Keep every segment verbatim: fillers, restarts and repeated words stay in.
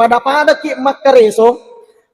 pada-padaki makkareso,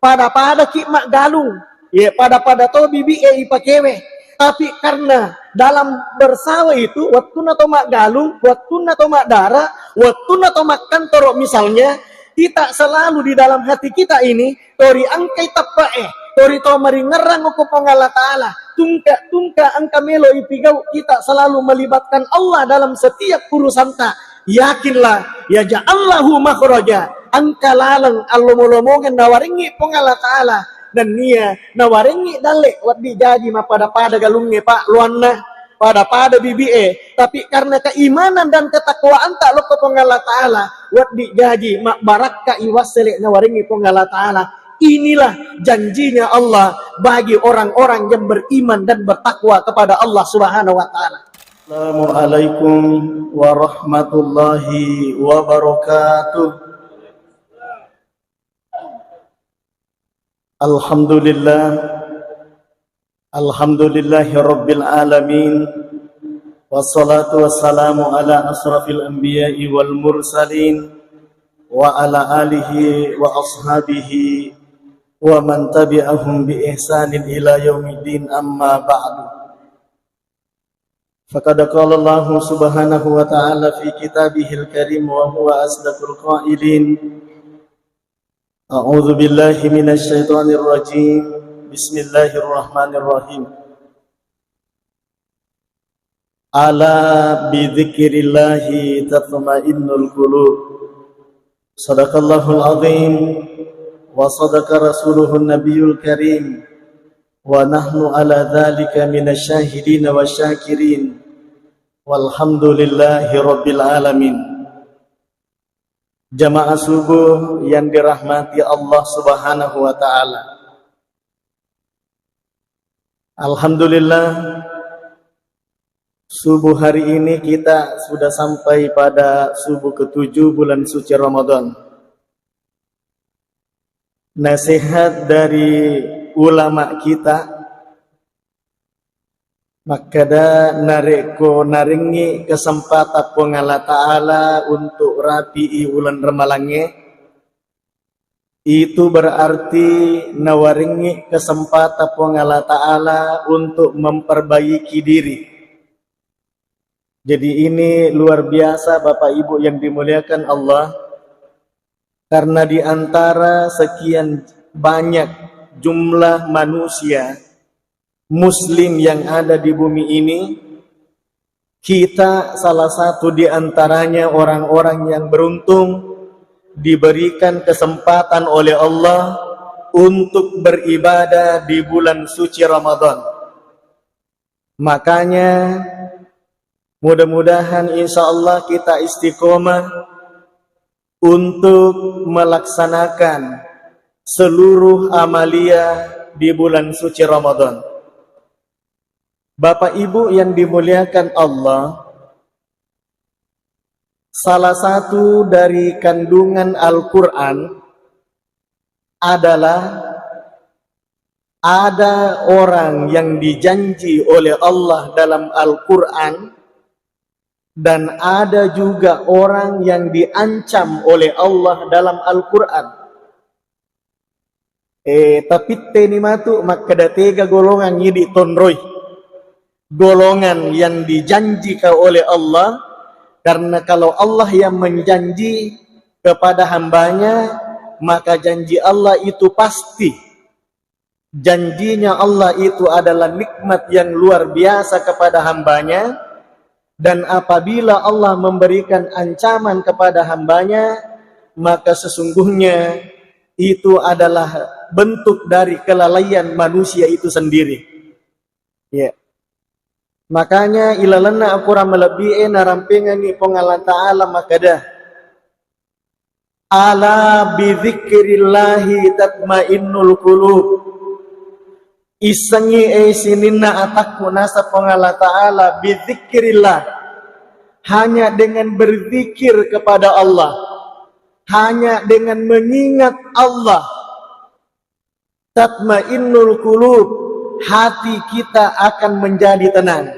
pada-padaki maggalung, ye pada-pada to bibi'e ipakewe. Tapi karena dalam bersawe itu, wettunna to maggalung, wettunna to maddara, wettunna to makkantoro misalnya, kita selalu di dalam hati kita ini, tori engkai teppe'e, tori to maringerrang ko Puang Allah Ta'ala, tungka-tungka engka melo ipigau, kita selalu melibatkan Allah dalam setiap urusanta. Yakinlah, yaja'allahu makhraja. Engka laleng allomo-lomongeng nawarengngi Puang Allah Ta'ala. Nennia nawarengngi dalle wedding jaji mappada-pada galungnge, Pak, luanna, pada-pada bibi'e. Tapi karena keimanan dan ketakwaanta lokko Puang Allah Ta'ala, wedding jaji mabbarakka iwassele nawarengngi Puang Allah Ta'ala. Inilah janjinya Allah bagi orang-orang yang beriman dan bertakwa kepada Allah Subhanahu wa Ta'ala. Assalamualaikum warahmatullahi wabarakatuh. Alhamdulillah. Alhamdulillahi rabbil alamin. Wassalatu wassalamu ala asrafil anbiya'i wal mursalin, wa ala alihi wa ashabihi wa man tabi'ahum bi ihsanin ila yaumiddin, amma ba'du. Faqad qala Allahu subhanahu wa ta'ala fi kitabihil karim wa huwa asdaqul qailin. A'udzu billahi minasy syaithanir rajim. Bismillahirrahmanirrahim. Ala bidzikrillahi tatmainnul qulub. Sadaqallahul azim wa sadaqa rasuluhun nabiyul karim, wa nahnu ala dzalika minasy syahidin wa syakirin, walhamdulillahi rabbil alamin. Jamaah subuh yang dirahmati Allah Subhanahu wa Ta'ala. Alhamdulillah, subuh hari ini kita sudah sampai pada subuh ketujuh bulan suci Ramadan. Nasihat dari ulama kita, makkeda, narekko narengngi kesempatan Puang Allah Ta'ala untuk rapi'i uleng ramalangnge, itu berarti nawarengngi kesempatan Puang Allah Ta'ala untuk memperbaiki diri. Jadi ini luar biasa, Bapak Ibu yang dimuliakan Allah, karena di antara sekian banyak jumlah manusia muslim yang ada di bumi ini, kita salah satu di antaranya orang-orang yang beruntung diberikan kesempatan oleh Allah untuk beribadah di bulan suci Ramadan. Makanya, mudah-mudahan insya Allah kita istiqomah untuk melaksanakan seluruh amalia di bulan suci Ramadan. Bapak Ibu yang dimuliakan Allah, salah satu dari kandungan Al-Quran adalah ada orang yang dijanji oleh Allah dalam Al-Quran dan ada juga orang yang diancam oleh Allah dalam Al-Quran. Eh, tapitteni matu makkeda tega golongan idi tonroi. Golongan yang dijanjikan oleh Allah, karena kalau Allah yang menjanji kepada hambanya, maka janji Allah itu pasti. Janjinya Allah itu adalah nikmat yang luar biasa kepada hambanya, dan apabila Allah memberikan ancaman kepada hambanya, maka sesungguhnya itu adalah bentuk dari kelalaian manusia itu sendiri. Ya. Makanya ilalenna akorang malebbi'e narampengengngi Puang Allah Ta'ala makkeda, "Ala bidzikrillahi tatmainnul qulub." Issengngi, eh, sininna atakku, naseng Puang Allah Ta'ala, bidzikrillah. Hanya dengan berzikir kepada Allah, hanya dengan mengingat Allah, tatmainnul qulub, hati kita akan menjadi tenang.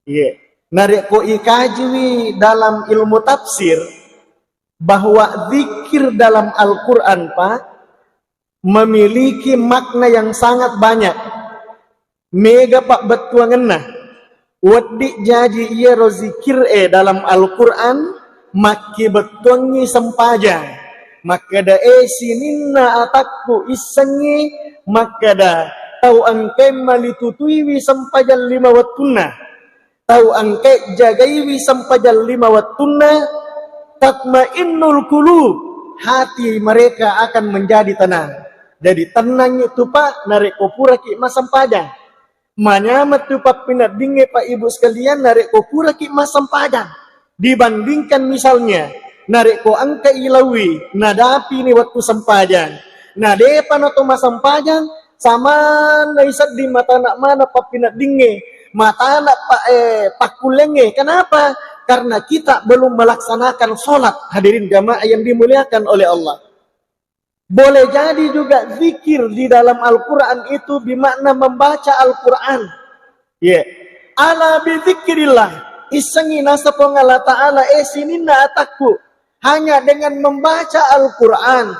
Iya. Narekko ikajiwi dalam ilmu tafsir, bahwa zikir dalam Al-Quran, Pak, memiliki makna yang sangat banyak. Mega pabbettuangenna. Wedding jaji iyaro zikir e dalam Al-Quran, makkibettuangngi sempajang. Makkeda, e, sininna atakku issengngi, makkeda, tau engkae malitutuiwi sempajang lima wettunna. Tau engkae jagaiwi sempajang lima wettunna, tatmainnul qulub, hati mereka akan menjadi tenang. Jadi, tenang itu, Pak, narekko puraki massempajang. Manyameng tu pappineddingnge, Pak, Ibu sekalian, narekko puraki massempajang. Dibandingkan misalnya, narekko engka ilaui, nadapini wettu sempajang. Na depa nato massempajang, samanna isedding matana mana pappineddingnge, matana pa, eh, pakkullengnge. Kenapa? Karena kita belum melaksanakan sholat, hadirin jamaah yang dimuliakan oleh Allah. Boleh jadi juga zikir di dalam Al-Quran itu bermakna membaca Al-Quran. Ya. Ala bizikrillah. Issengngi naseng Puang Allah Ta'ala, eh, sininna atakku. Hanya dengan membaca Al-Quran.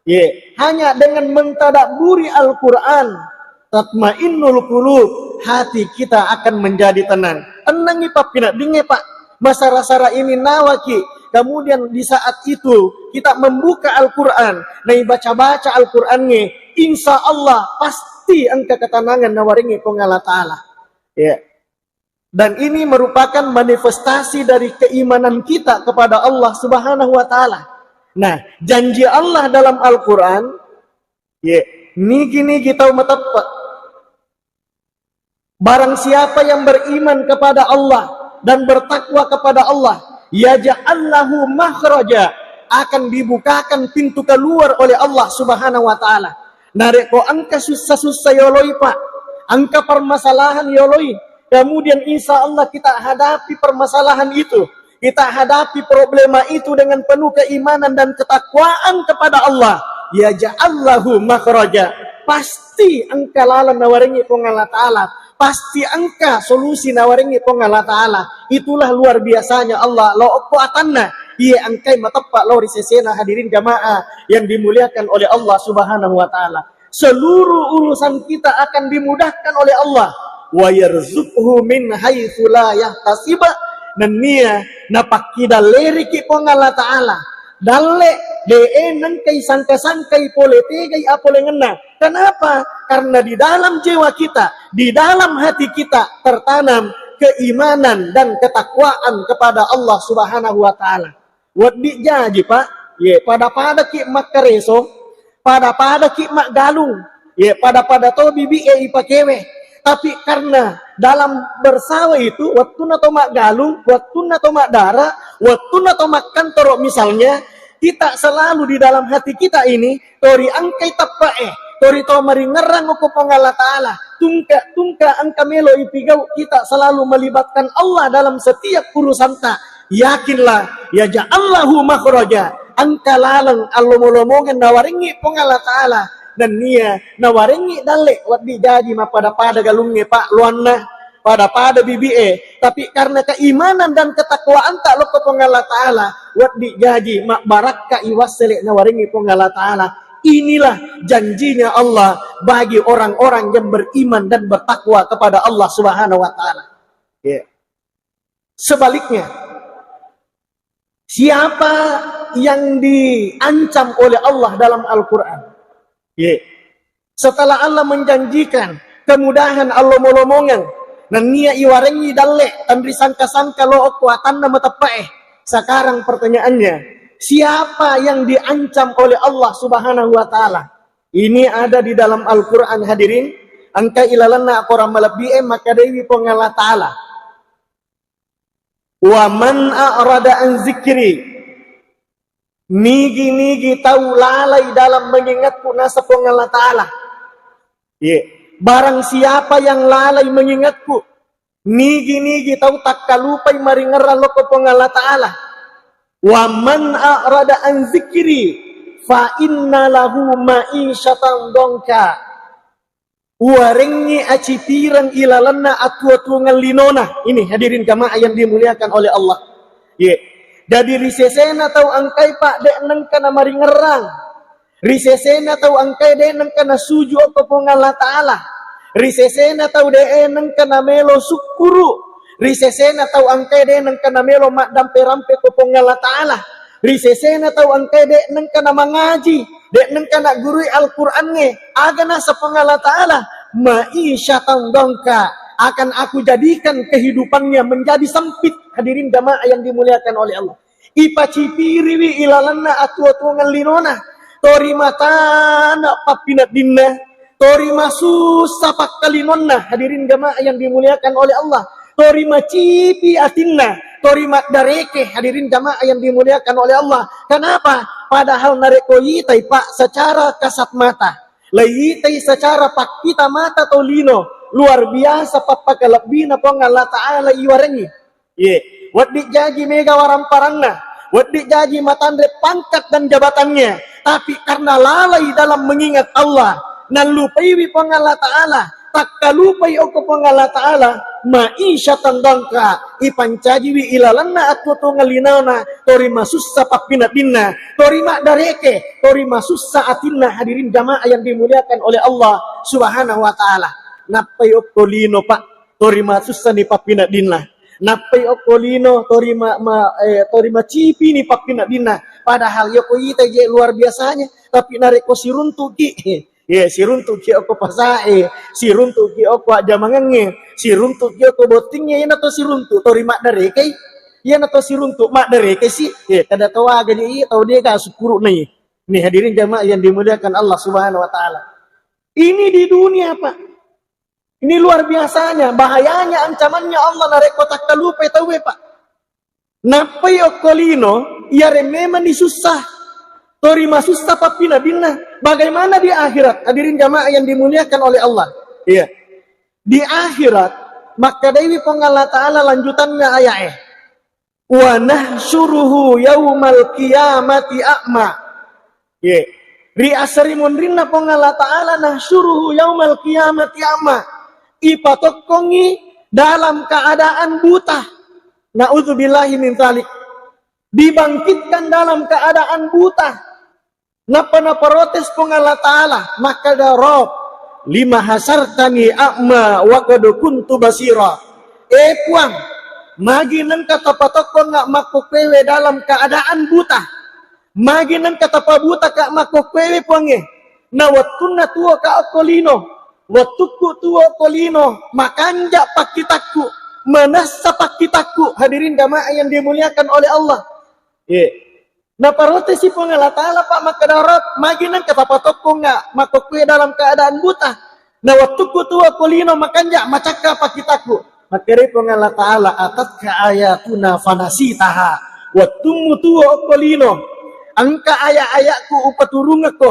Ya. Hanya dengan mentadabburi Al-Quran. Tatmainnul qulub, hati kita akan menjadi tenang. Tenangngi pappineddingnge, Pak. Masara-sara ini nawaki. Kemudian di saat itu kita membuka Al-Quran, naibaca-baca Al-Qurannya, insya Allah pasti engka ketenangan nawaringi Puang Allah Ta'ala. Ya. Dan ini merupakan manifestasi dari keimanan kita kepada Allah Subhanahu wa Ta'ala. Nah, janji Allah dalam Al-Quran, ya, nigi-nigi tau mateppe. Barang siapa yang beriman kepada Allah dan bertakwa kepada Allah, yaj'al lahu makhraja, akan dibukakan pintu keluar oleh Allah Subhanahu wa Ta'ala. Narekko engka sussa-sussa yoloi, Pak, engka permasalahan yoloi, kemudian insya Allah kita hadapi permasalahan itu, kita hadapi problema itu dengan penuh keimanan dan ketakwaan kepada Allah, yaj'al lahu makhraja, pasti engka laleng nawaringi Puang Allah Ta'ala, pasti engka solusi nawaringi Puang Allah Ta'ala. Itulah luar biasanya Allah, lo okko atanna, iya engkai mateppa lo ri sesena, hadirin jamaah yang dimuliakan oleh Allah Subhanahu wa Ta'ala. Seluruh urusan kita akan dimudahkan oleh Allah. Wa yarzuqhu min haitsu la yahtasib. Nennia napakkidalleriki Puang Allah Ta'ala. Dalle, de'e nengkai sangka-sangkai pole tegai apolengenna. Kenapa? Karena di dalam jiwa kita, di dalam hati kita tertanam keimanan dan ketakwaan kepada Allah Subhanahu wa Ta'ala. Wedding jaji, Pak, ye, pada-padaki makkareso, pada-padaki maggalung, ye, pada-pada to bibi e ipakewe. Tapi karena dalam bersawe itu, wettunna to maggalung, wettunna to maddara, wettunna to makkantoro misalnya, kita selalu di dalam hati kita ini, tori engkai teppe'e, tori to maringerrang ko Puang Allah Ta'ala, tungka-tungka engka melo ipigau, kita selalu melibatkan Allah dalam setiap urusanta. Yakinlah, yaj'al lahu makhraja. Engka laleng allomo-lomongeng nawarengngi Puang Allah Ta'ala. Nennia nawarengngi dalle, wedding jaji mappada-pada galungnge, Pak, luanna, pada-pada bibi'e. Tapi karena keimanan dan ketakwaanta lokko Puang Allah Ta'ala, wedding jaji mabbarakka iwassele nawarengngi Puang Allah Ta'ala. Inilah janjinya Allah bagi orang-orang yang beriman dan bertakwa kepada Allah Subhanahu wa Ta'ala. Ya. Sebaliknya, siapa yang diancam oleh Allah dalam Al-Quran? Ye. Setelah Allah menjanjikan kemudahan, allomo-lomongeng, nennia iwarengngi dalle, tenri sangka-sangka lo okko atanna mateppe'e. Sekarang pertanyaannya, siapa yang diancam oleh Allah Subhanahu wa Ta'ala? Ini ada di dalam Al-Quran, hadirin. Engka ilalenna akorang malebbi'e, makkedaiwi Puang Allah Ta'ala, "Wa man a'rada an zikri," nigi-nigi tau lalai dalam mengingatku, naseng Puang Allah Ta'ala. Ye, barang siapa yang lalai mengingatku, nigi-nigi tau takkalupai maringerrang lokko Puang Allah Ta'ala. "Wa man a'rada an zikri fa inna lahu ma'isyatan dongka." Uwarengngi acipireng ilalenna atuwa-tuwangeng linona. Ini hadirin jamaah yang dimuliakan oleh Allah. Ye. Jadi ri sesena tau engkae, Pak, de' nengka namaringerrang. Ri sesena tau engkae de' nengka nasuju okko Puang Allah Ta'ala. Ri sesena tau de' nengka namelo sukkuru. Ri sesena tau engkae de' nengka namelo maddampe-rampe ko Puang Allah Ta'ala. Ri sesena tau engkae de' nengka namangaji, de' nengka naggurui Al-Qur'annge. Aga nasa Puang Allah Ta'ala? Ma'isyatan dongka. Akan aku jadikan kehidupannya menjadi sempit. Hadirin jamaah yang dimuliakan oleh Allah. Ipacipiriwi ilalenna atuo-tuongeng linona, tori matana pappineddinna, tori masussa pakkalinonna, hadirin jamaah yang dimuliakan oleh Allah, tori macipi atinna, tori maddareke, hadirin jamaah yang dimuliakan oleh Allah. Kenapa? Padahal narekko itai, Pak, secara kasat mata, laitai secara pakkita mata tau lino, luar biasa pappakalebbina Puang Allah Ta'ala iwarengi. Ye, wedding jaji mega waramparanna, wedding jaji matanre pangkat dan jabatannya, tapi karena lalai dalam mengingat Allah, nallupaiwi Puang Allah Ta'ala, takkalupai okko Puang Allah Ta'ala, ma'isyatan dangka, ipancajiwi ilalenna atuo-tuongeng linona, tori masussa pappineddinna, tori maddareke, tori masussa atinna, hadirin jamaah yang dimuliakan oleh Allah Subhanahu wa Ta'ala. Nappai okko lino, Pak, tori masussani pappineddinna. Nappai okko lino, tori ma-, ma-, eh, tori macipini pappineddinna. Padahal yoko ita je luar biasanya, tapi narekko siruntuki, ya, siruntuki okko pasae, siruntuki okko ajjamangengnge, siruntuki okko bottingnge, iyana to siruntu, tori maddarekei, iyana to siruntu maddarekei si, ya, kada tau aga je iya tau dega sukkuruna iya. Nih, hadirin jamaah yang dimuliakan Allah Subhanahu wa Ta'ala. Ini di dunia, Pak. Ini luar biasanya, bahayanya, ancamannya Allah narekko takkalupai tauwe, Pak. Nappai okko lino, iyare memang disussa. Tori masussa pappineddinna. Bagaimana di akhirat? Hadirin jamaah yang dimuliakan oleh Allah. Iya. Di akhirat, makkedaiwi Puang Allah Ta'ala lanjutanna aya'e. "Wa nahsyuruhu yaumal qiyamati a'ma." Ye. Ri asari munrinna Puang Allah Ta'ala, "Nahsyuruhu yaumal qiyamati a'ma." Ipatokkongi dalam keadaan buta. Na'udzubillahi min dzalik. Dibangkitkan dalam keadaan buta. Nappa naprotes Puang Allah Ta'ala, makkeda, "Rabb, lima hasartani a'ma wa qad kuntu basira." Eh Puang, magi nengka tapatokkongnga makkokkoewe dalam keadaan buta? Magi nengka tapabutaka makkokkoewe, Puangnge? Na wettunna tuoka okko lino, wettukku tuo okko lino, makanja pakkitakku, manessa pakkitakku. Hadirin jamaah yang dimuliakan oleh Allah. Ye. Naparotesi Puang Allah Ta'ala, Pak, makkeda, "Rabb, magi nengka tapatokkongnga makkokkoe dalam keadaan buta? Na wettukku tuo okko lino makanja macakka pakkitakku." Makkedai Puang Allah Ta'ala, "Atatka ayatuna fanasitaha." Wettummu tuo okko lino, engka aya-ayakku upaturungekko,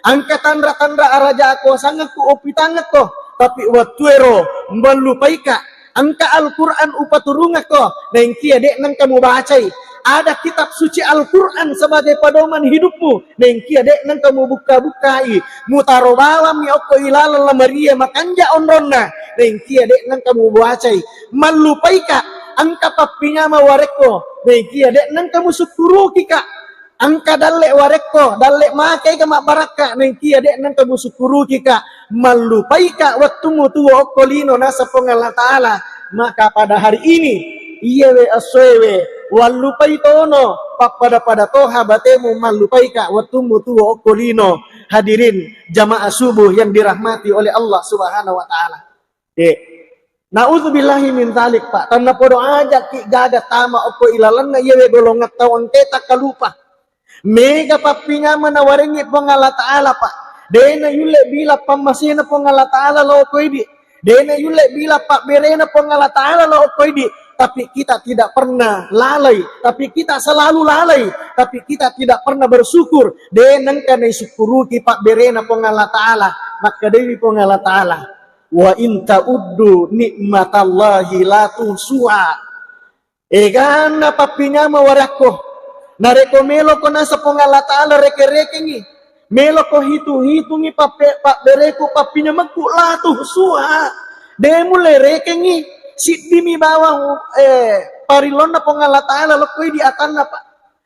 engka tanra-tanra araja akuasangekku upitangekko, tapi wettuero mallupaika. Engka Al-Quran upaturungekko, naengkia de' nengka mubacai. Ada kitab suci Al-Quran sebagai pedoman hidupmu, naengkia de' nengka mubukka-bukkai. Mutaro bawammi okko ilaleng lamarie makanja onronna, naengkia de' nengka mubacai. Mallupaika, engka pappinyama warekko, naengkia de' nengka musukkurukika. Engka dalle warekko, dalle makega mabbarakka, naengkia de' nengka musukkurukika, mallupaika wettummu tuo okko lino naseng Puang Allah Ta'ala. Maka pada hari ini, iyewe essoewe, wallupai tono, pappada-pada toha batemu mallupaika wettummu tuo okko lino. Hadirin jamaah subuh yang dirahmati oleh Allah Subhanahu wa Ta'ala. Eh, naudzubillahi min dzalik, Pak. Tennapodo aja'ki gaga tama okko ilalenna iyawe golongan tau engkae takkalupa. Mega pappinyama nawarengngi Puang Allah Ta'ala, Pak. De' nayulle bilang pammasena Puang Allah Ta'ala lao okko idi'. De' nayulle bilang pabberena Puang Allah Ta'ala lao okko idi'. Tapi kita tidak pernah lalai, tapi kita selalu lalai, tapi kita tidak pernah bersyukur. De' nengka naisukkuruki pabberena Puang Allah Ta'ala. Makkedai Puang Allah Ta'ala, "Wa in ta'uddu ni'matallahi la tuhsuha." Eganna pappinyama warakko. Narekko meloko naseng Puang Allah Ta'ala reke-rekengngi, meloko hitung-hitungngi pappe-, pabbereku, pappinyamekku, la tuhsuha. De' mulle rekengngi, siddimi bawang, eh, parillonna Puang Allah Ta'ala lokko idi' atanna, Pak.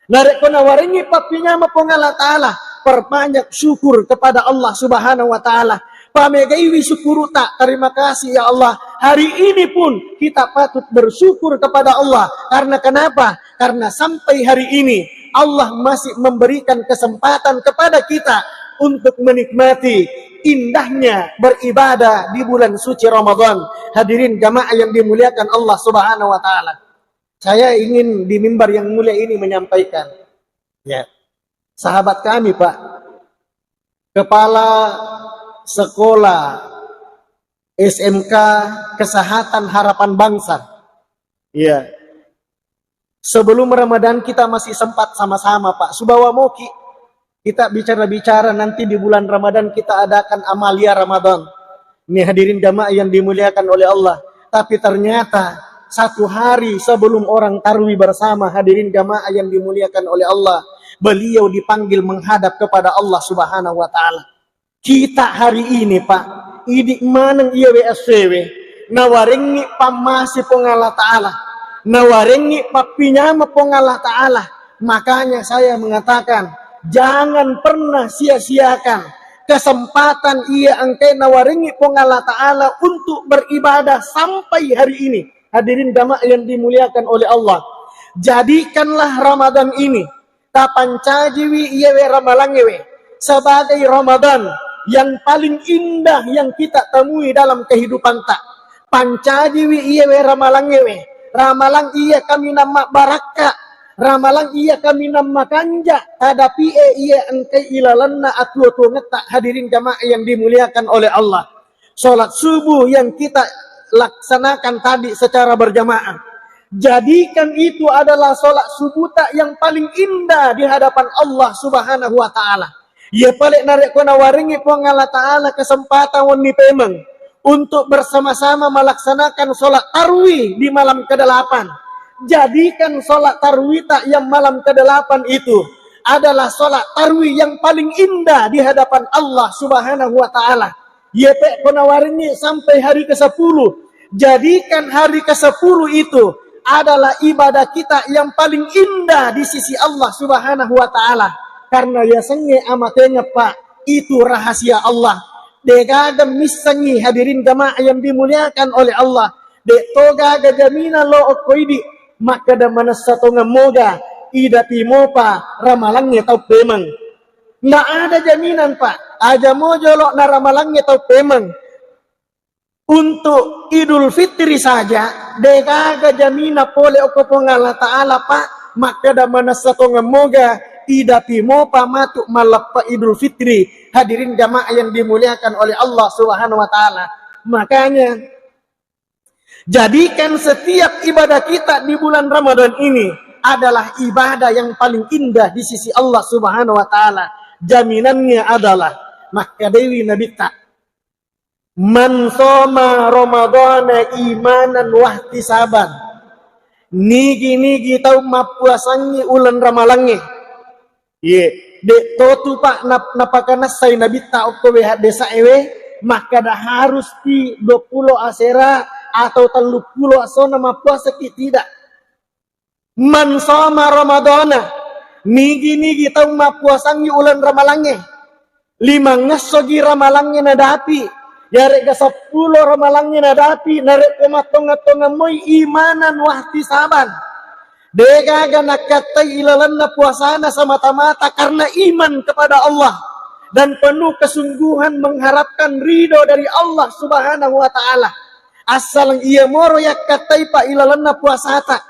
Narekko nawarengngi pappinyama Puang Allah Ta'ala, perbanyak syukur kepada Allah Subhanahu wa Ta'ala. Pamegaiwi syukuruta, terima kasih ya Allah. Hari ini pun kita patut bersyukur kepada Allah. Karena kenapa? Karena sampai hari ini Allah masih memberikan kesempatan kepada kita untuk menikmati indahnya beribadah di bulan suci Ramadan. Hadirin jamaah yang dimuliakan Allah Subhanahu wa Ta'ala. Saya ingin di mimbar yang mulia ini menyampaikan, ya, sahabat kami, Pak, kepala sekolah S M K Kesehatan Harapan Bangsa. Iya. Sebelum Ramadan kita masih sempat sama-sama, Pak. Subawa moki kita bicara-bicara nanti di bulan Ramadan kita adakan amalia Ramadan. Ini hadirin jamaah yang dimuliakan oleh Allah. Tapi ternyata satu hari sebelum orang tarwi bersama, hadirin jamaah yang dimuliakan oleh Allah, beliau dipanggil menghadap kepada Allah Subhanahu wa Ta'ala. Kita hari ini, Pak, idi maneng iya W S W, nawarengngi pammase Puang Allah Ta'ala, nawarengngi pappinyama Puang Allah Ta'ala. Makanya saya mengatakan, jangan pernah sia-siakan kesempatan iya engkae nawarengngi Puang Allah Ta'ala untuk beribadah sampai hari ini. Hadirin jamaah yang dimuliakan oleh Allah, jadikanlah Ramadan ini tapancajiwi iyewe ramalangngewe sebagai Ramadan yang paling indah yang kita temui dalam kehidupanta. Pancajiwi iyewe ramalangngewe, ramalang iya kaminang mabbarakka, ramalang iya kaminang makanja, tadapi e iya engkai ilalenna atuo-tuongetta, hadirin jamaah yang dimuliakan oleh Allah. Sholat subuh yang kita laksanakan tadi secara berjamaah. Jadikan itu adalah sholat subuhta yang paling indah di hadapan Allah Subhanahu wa Ta'ala. Iya pale narekko nawarengngi Puang Allah Ta'ala kesempatan wenni pemeng untuk bersama-sama melaksanakan sholat tarwih di malam kedelapan. Jadikan sholat tarwihta yang malam kedelapan itu adalah sholat tarwih yang paling indah di hadapan Allah Subhanahu wa Ta'ala. Yepe ko nawarengngi sampai hari kesepuluh. Jadikan hari kesepuluh itu adalah ibadah kita yang paling indah di sisi Allah Subhanahu wa Ta'ala. Karena yasengnge amatengeng, Pak, itu rahasia Allah. Degaga missengngi, hadirin jamaah yang dimuliakan oleh Allah. De togaga jaminan lo okko idi makkeda manessa tongeng moga idapi mopa ramalangnge tau pemeng. Ndak ada jaminan, Pak. Aja mo jolo na ramalangnge tau pemeng. Untuk Idul Fitri saja, degaga jamina pole okko Puang Allah Ta'ala, Pak, makkeda manessa tongeng moga idapi mopa matu malleppa Idul Fitri. Hadirin jamaah yang dimuliakan oleh Allah Subhanahu wa Ta'ala. Makanya, jadikan setiap ibadah kita di bulan Ramadan ini adalah ibadah yang paling indah di sisi Allah Subhanahu wa Ta'ala. Jaminannya adalah, makkedewi Nabitta, "Man shoma Ramadhana imanan wahtisaban." Nigi-nigi tau mappuasangngi uleng ramalangnge. Ye, de totu, Pak, nap-, napakanassai Nabitta okko we haddesa ewe, makkada harus pi duappulo asera atau telluppulo essona mappuasaki, tidak. Man shoma Ramadhana, nigi-nigi tau mappuasangngi uleng ramalangnge, limangngessogi ramalangnge nadapi, yaregga seppulo ramalangnge nadapi, narekko mattongeng-tongeng moi imanan wahtisaban. Degaga nakkattai ilalenna puasana semata-mata karena iman kepada Allah dan penuh kesungguhan mengharapkan ridho dari Allah Subhanahu wa Ta'ala. Assaleng iya moro yakkattai, Pak, ilalenna puasata.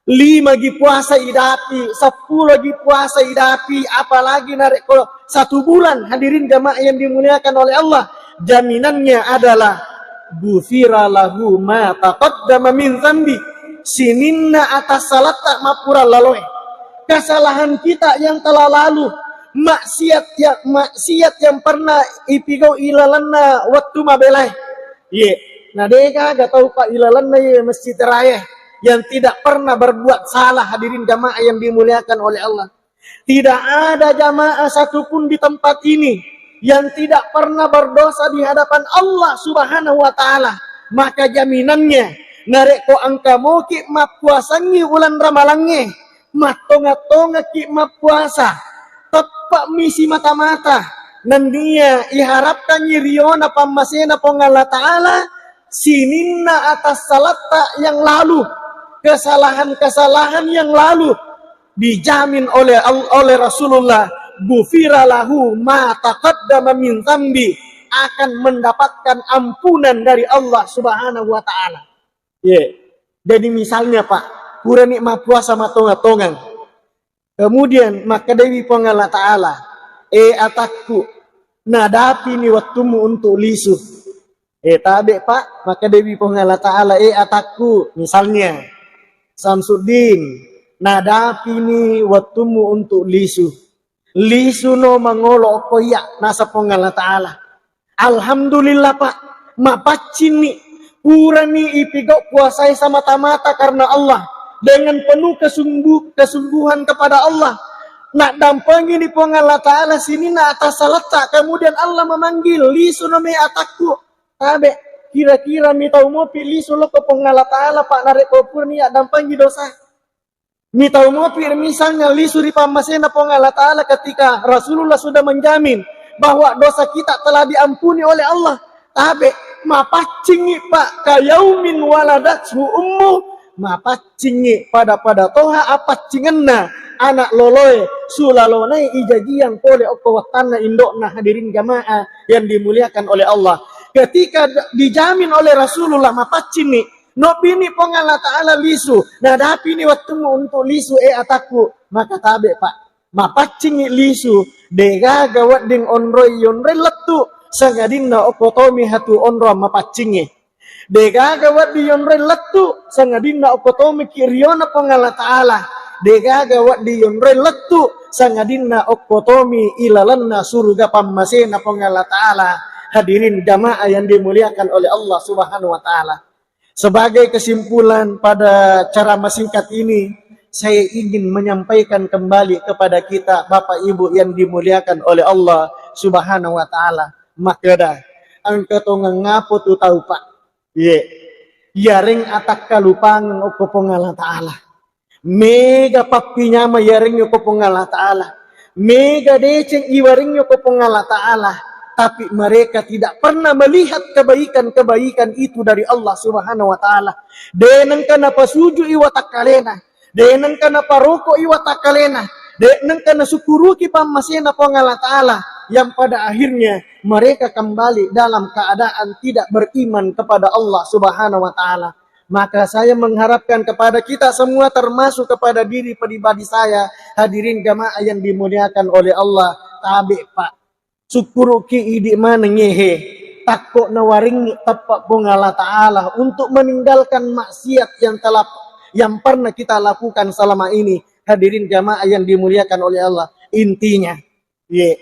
Lima gi puasa idapi, seppulo gi puasa idapi, apalagi narekko satu bulan, hadirin jamaah yang dimuliakan oleh Allah, jaminannya adalah ghufira lahu ma taqaddama min dzambi, sininna atas salatta mappura laloe. Kesalahan kita yang telah lalu, maksiat ya, maksiat yang pernah ipigau ilalenna wettu mabelae. Ye, na degaga tau, Pak, ilalenna ye masjid raya yang tidak pernah berbuat salah, hadirin jamaah yang dimuliakan oleh Allah. Tidak ada jamaah satupun di tempat ini yang tidak pernah berdosa di hadapan Allah Subhanahu wa Ta'ala. Maka jaminannya, narekko engka moki mappuasangngi uleng ramalangnge, Mattonga-tongaki mappuasa, teppe'mi simata-mata, nennia iharapkangngi riona pammasena Puang Allah Ta'ala sininna atas salatta yang lalu, kesalahan-kesalahan yang lalu dijamin oleh Al- oleh Rasulullah, "Ghufira lahu ma taqaddama min dzambi," akan mendapatkan ampunan dari Allah Subhanahu wa Ta'ala. Ye. Jadi misalnya, Pak, purani mappuasa matonga-tongang. Kemudian makkedawi Puang Allah Ta'ala, "Eh atakku, nadapini wettummu untuk lisu." Eh tabe, Pak, makkedawi Puang Allah Ta'ala, "Eh atakku, misalnya, Samsuddin, nadapini wettummu untuk lisu." Lisuno mangolo okko iya, nasa Puang Allah Ta'ala. Alhamdulillah, Pak, mapaccinni. Purani ipigau puasai semata-mata karena Allah dengan penuh kesungguh kesungguhan kepada Allah. Naddampengini Puang Allah Ta'ala sininna atas salatta, kemudian Allah memanggil, "Lisuno me atakku." Tabe, kira-kira mitau mopi lisu lokko Puang Allah Ta'ala, Pak, narekko purani addampengi dosa. Mitau mopi misalnya lisu ri pammasena Puang Allah Ta'ala ketika Rasulullah sudah menjamin bahwa dosa kita telah diampuni oleh Allah. Tabe, mapaccingi, Pak, kayaumin waladathu ummu, mapaccingi pada-pada toha apaccingenna anak loloe sulalonai ijajiang pole okko wattanna indokna, hadirin jamaah yang dimuliakan oleh Allah. Ketika d- dijamin oleh Rasulullah mapaccingi, Nobbini Puang Allah Ta'ala lisu, nadapini wettummu untuk lisu, eh atakku, maka tabe, Pak. Mapaccingi lisu, degaga wedding onroi yonroi lettu, sangadinna okko tomi hatu onrong mapaccingi. Degaga wedding yonroi lettu, sangadinna okko tomi ki riona Puang Allah Ta'ala. Degaga wedding yonroi lettu, sangadinna okko tomi ilalenna suruga pammasena Puang Allah Ta'ala. Hadirin jamaah yang dimuliakan oleh Allah Subhanahu wa Ta'ala. Sebagai kesimpulan pada ceramah singkat ini, saya ingin menyampaikan kembali kepada kita, Bapak Ibu yang dimuliakan oleh Allah Subhanahu wa Ta'ala. Makkeda, engka tongeng ngapo tu tau, Pak? Ye, yareng atakkalupangeng okko Puang Allah Ta'ala. Mega pappinyama iyarengngi ko Puang Allah Ta'ala. Mega deceng iwarengngi ko Puang Allah Ta'ala. Tapi mereka tidak pernah melihat kebaikan-kebaikan itu dari Allah Subhanahu wa Ta'ala. De nengka napasuju i watakkalena. De nengka naparoko i watakkalena. De nengka nasukkuruki pammasena Puang Allah Ta'ala. Yang pada akhirnya mereka kembali dalam keadaan tidak beriman kepada Allah Subhanahu wa Ta'ala. Maka saya mengharapkan kepada kita semua, termasuk kepada diri pribadi saya, hadirin jamaah yang dimuliakan oleh Allah, tabe, Pak. Sukkuruki idi maneng, he. Takko nawaringi teppa Puang Allah Ta'ala untuk meninggalkan maksiat yang telah, yang pernah kita lakukan selama ini. Hadirin jamaah yang dimuliakan oleh Allah. Intinya, ye,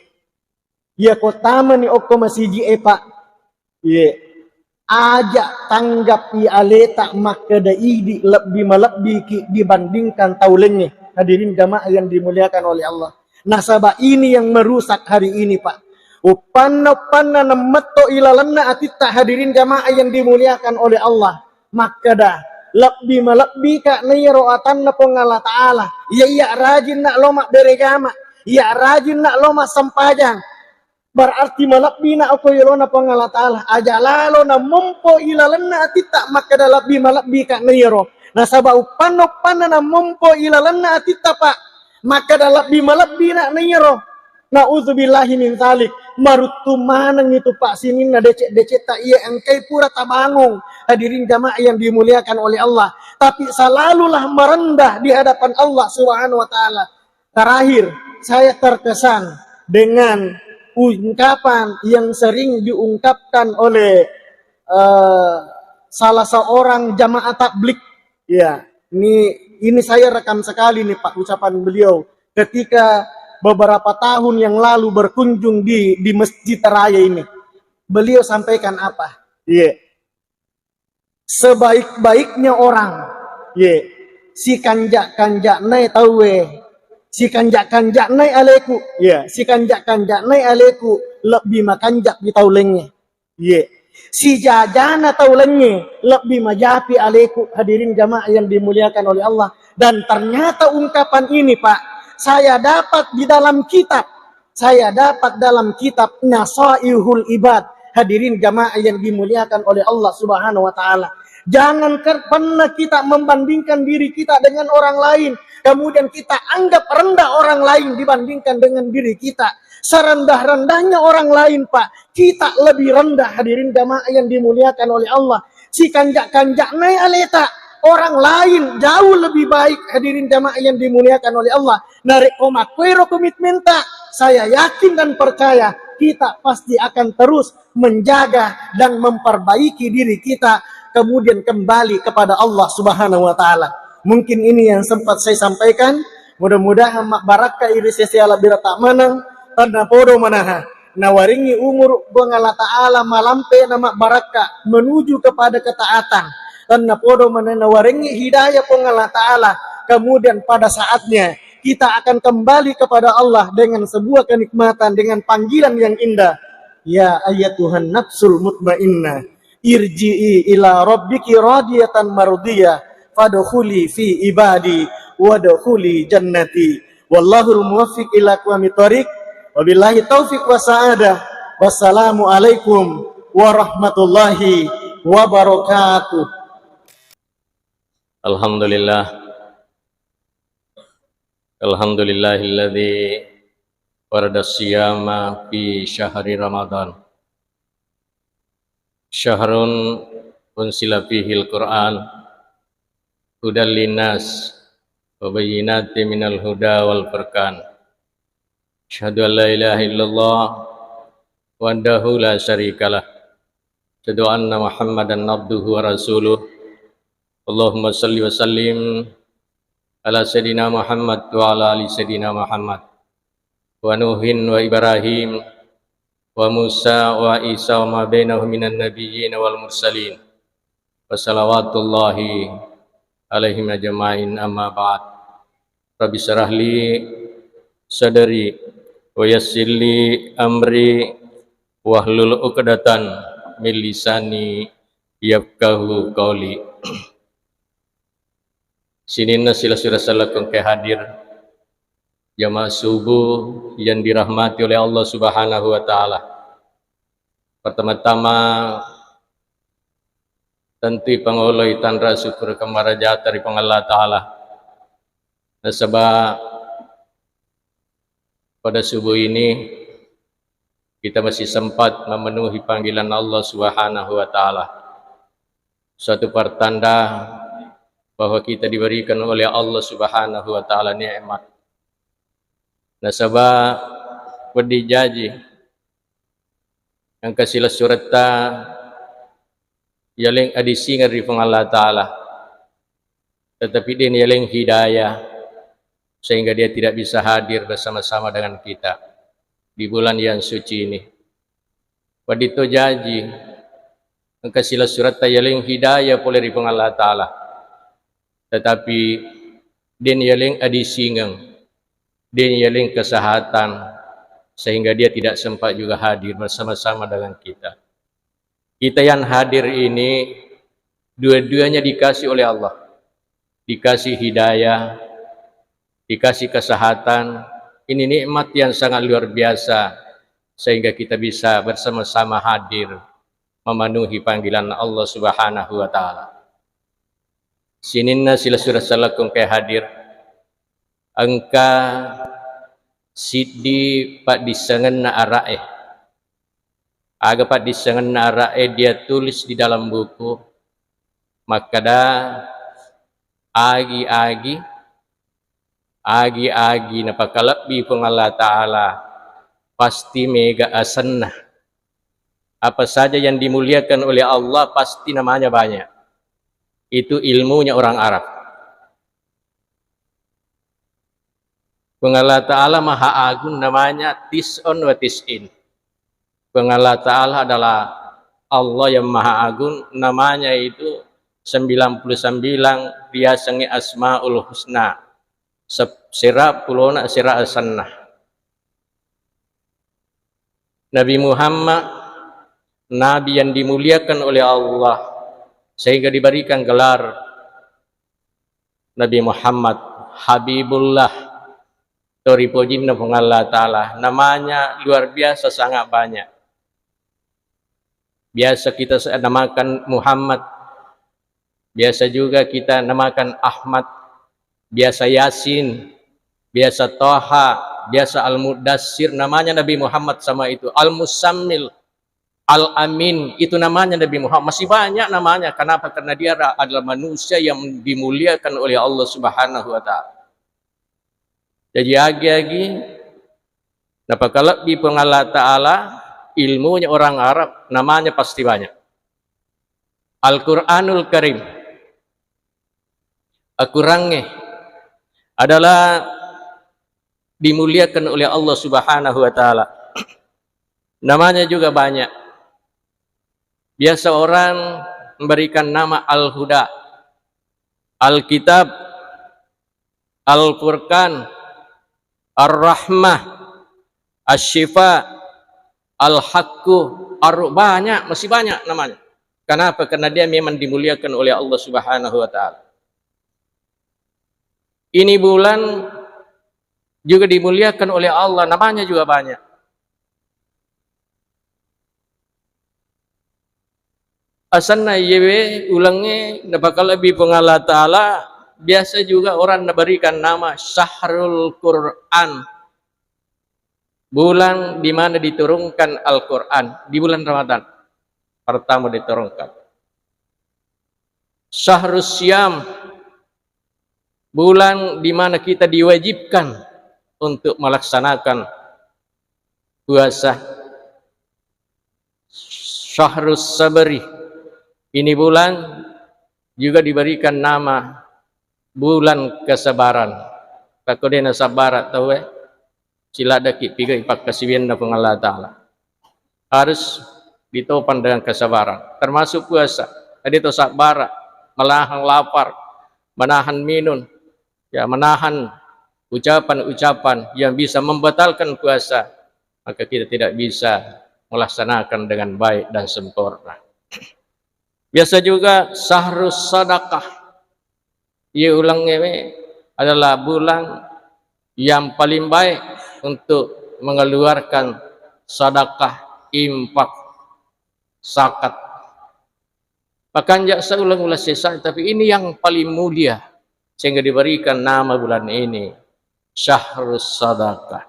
iya ko tamani okko masiji e, Pak. Ye. Aja tanggap i aleta makkeda idi lebbi malebbiki dibandingkan tau laingnge. Hadirin jamaah yang dimuliakan oleh Allah. Nasaba ini yang merusak hari ini, Pak. Uppanna-uppanna nammetto ilalenna atitta, hadirin jamaah yang dimuliakan oleh Allah. Makkeda, lebbi malebbika naiyaro atanna Puang Allah Ta'ala. Iya, iya rajinna lo mabbere jama. Iya rajinna lo massempajang. Berarti malebbina okko yolona Puang Allah Ta'ala. Aja lalo namompo ilalenna atitta makkeda lebbi malebbika naiyaro. Nasaba uppanna-uppanna namompo ilalenna atitta, Pak, makkeda lebbi malebbina naiyaro. Na'udzubillahi min dzalik. Maruttu maneng itu, Pak, sininna decek-decetta iya engkai pura tabangung. Hadirin jamaah yang dimuliakan oleh Allah. Tapi selalulah merendah di hadapan Allah Subhanahu wa Ta'ala. Terakhir, saya terkesan dengan ungkapan yang sering diungkapkan oleh, eh, salah seorang jamaah tablik. Ya, ini, ini saya rekam sekali nih, Pak, ucapan beliau ketika beberapa tahun yang lalu berkunjung di, di masjid raya ini. Beliau sampaikan apa? Iya. Sebaik-baiknya orang, ye, sikanjak-kanjaknai tauwe, sikanjak-kanjaknai aleku, ye, sikanjak-kanjaknai aleku lebbi makanjak di tau laingnge, ye, sijajana tau laingnge lebbi majapi aleku. Hadirin jamaah yang dimuliakan oleh Allah, Dan ternyata ungkapan ini, Pak, saya dapat di dalam kitab. Saya dapat dalam kitab Nasaihul Ibad. Hadirin jamaah yang dimuliakan oleh Allah Subhanahu wa Ta'ala. Jangan ker-, pernah kita membandingkan diri kita dengan orang lain, kemudian kita anggap rendah orang lain dibandingkan dengan diri kita. Serendah-rendahnya orang lain, Pak, kita lebih rendah, hadirin jamaah yang dimuliakan oleh Allah. Sikanjak-kanjakna aleta, orang lain jauh lebih baik, hadirin jamaah yang dimuliakan oleh Allah. Narekko makkuero komitmenta, saya yakin dan percaya kita pasti akan terus menjaga dan memperbaiki diri kita, kemudian kembali kepada Allah Subhanahu wa Ta'ala. Mungkin ini yang sempat saya sampaikan. Mudah-mudahan mabbarakka iri sesi ala birata maneng, tennapodo manaha nawarengngi umur Puang Allah Ta'ala malampe na mabbarakka menuju kepada ketaatan. Tennapodo manaha nawarengngi hidayah Puang Allah Ta'ala, kemudian pada saatnya kita akan kembali kepada Allah dengan sebuah kenikmatan, dengan panggilan yang indah. Ya ayyatuhan nafsul mutmainnah, irji'i ila rabbiki radiyatan mardiyah, fadkhuli fi ibadi, wadkhuli jannati. Wallahul muwaffiq ila aqwamit thariq. Wabillahi taufiq wa sa'adah. Wassalamualaikum warahmatullahi wabarakatuh. Alhamdulillah. Alhamdulillahilladzi farada siyama fi syahri Ramadan. Syahrun unsila fihil Qur'an hudal linnas wa bayyinatin minal huda wal furqan. Asyhadu an la ilaha illallah wahdahu la syarikalah. Asyhadu anna Muhammadan abduhu wa rasuluh. Allahumma salli wa sallim ala Sayyidina Muhammad wa ala ali Sayyidina Muhammad. Wa Nuhin wa Ibrahim wa Musa wa Isa wa ma bainahum minan nabiyyin wal mursalin. Wa salawatullahi alaihim ajma'in, amma ba'd. Rabbi syrah li sadri wa yassir li amri wahlul uqdatan min lisani yafqahu qauli. Sininna silessureng sellekku engkae hadir, jamaah subuh yang dirahmati oleh Allah Subhanahu wa Ta'ala. Pertama-tama, tentui pangoloi tanra syukur kemarajata ri Puang Allah Ta'ala. Nasaba pada subuh ini kita masih sempat memenuhi panggilan Allah Subhanahu wa Ta'ala. Suatu pertanda bahwa kita diberikan oleh Allah Subhanahu wa Ta'ala nikmat. Nasaba wedding jaji engka silessuretta yaleng adisingeng ri Puang Allah Ta'ala, tetapi de' naleng hidayah, sehingga dia tidak bisa hadir bersama-sama dengan kita di bulan yang suci ini. Wedding to jaji engka silessuretta yaleng hidayah pole ri Puang Allah Ta'ala, tetapi de' naleng adisingeng, de' naleng kesehatan, sehingga dia tidak sempat juga hadir bersama-sama dengan kita. Kita yang hadir ini dua-duanya dikasih oleh Allah. Dikasih hidayah, dikasih kesehatan. Ini nikmat yang sangat luar biasa, sehingga kita bisa bersama-sama hadir memenuhi panggilan Allah Subhanahu wa Ta'ala. Sininna silessureng sellekku engkae hadir, engka siddi paddissengenna ara'e. Aga paddissengenna ara'e? Dia tulis di dalam buku, makkeda, agi-agi, agi-agi napakalebbi Puang Allah Ta'ala, pasti mega asenna. Apa saja yang dimuliakan oleh Allah, pasti namanya banyak. Itu ilmunya orang Arab. Puang Allah Ta'ala Maha Agung, namanya Tis'un wa Tis'in. Puang Allah Ta'ala adalah Allah yang Maha Agung, namanya itu sembilan puluh sembilan, riasengngi Asmaul Husna. Sep-, sera pulona sera asenna. Nabi Muhammad, Nabi yang dimuliakan oleh Allah, sehingga diberikan gelar Nabi Muhammad Habibullah, to ripojinna Puang Allah Ta'ala. Namanya luar biasa, sangat banyak. Biasa kita se-, namakan Muhammad, biasa juga kita namakan Ahmad, biasa Yasin, biasa Toha, biasa Al-Mudassir. Namanya Nabi Muhammad sama itu. Al-Musammil, Al-Amin, itu namanya Nabi Muhammad. Masih banyak namanya. Kenapa? Karena dia ra-, adalah manusia yang dimuliakan oleh Allah Subhanahu wa Ta'ala. Jaji, agi-agi napakalebbi Puang Allah Ta'ala ilmunya orang Arab, namanya pasti banyak. Al-Quranul Karim, Al-Qurannya adalah dimuliakan oleh Allah Subhanahu wa Ta'ala. Namanya juga banyak. Biasa orang memberikan nama Al-Huda, Alkitab, Al-Furqan, Ar-Rahmah, Asy-Syifa, Al-Haqqu, Ar-, banyak, masih banyak namanya. Kenapa? Karena dia memang dimuliakan oleh Allah Subhanahu wa Ta'ala. Ini bulan juga dimuliakan oleh Allah, namanya juga banyak. Asanna iyewe ulengnge napakalebbi Puang Allah Ta'ala, biasa juga orang naberikan nama Syahrul Quran, bulan di mana diturunkan Al-Quran, di bulan Ramadan pertama diturunkan. Syahrus Siyam, bulan di mana kita diwajibkan untuk melaksanakan puasa. Syahrus Sabri, ini bulan juga diberikan nama bulan kesabaran. Takko de' nasabbara' tauwe, siladdaki piga ipakkasiwianna Puang Allah Ta'ala. Harus ditopang dengan kesabaran, termasuk puasa. Jadi, to sabbara', menahan lapar, menahan minum, ya, menahan ucapan-ucapan yang bisa membatalkan puasa, maka kita tidak bisa melaksanakan dengan baik dan sempurna. Biasa juga Syahrus Sadaqah. Iye ulengnge adalah bulan yang paling baik untuk mengeluarkan sadakah, infak, zakat. Bahkan jak seuleng-uleng sesa, tapi ini yang paling mulia, sehingga diberikan nama bulan ini Syahrus Sadaqah.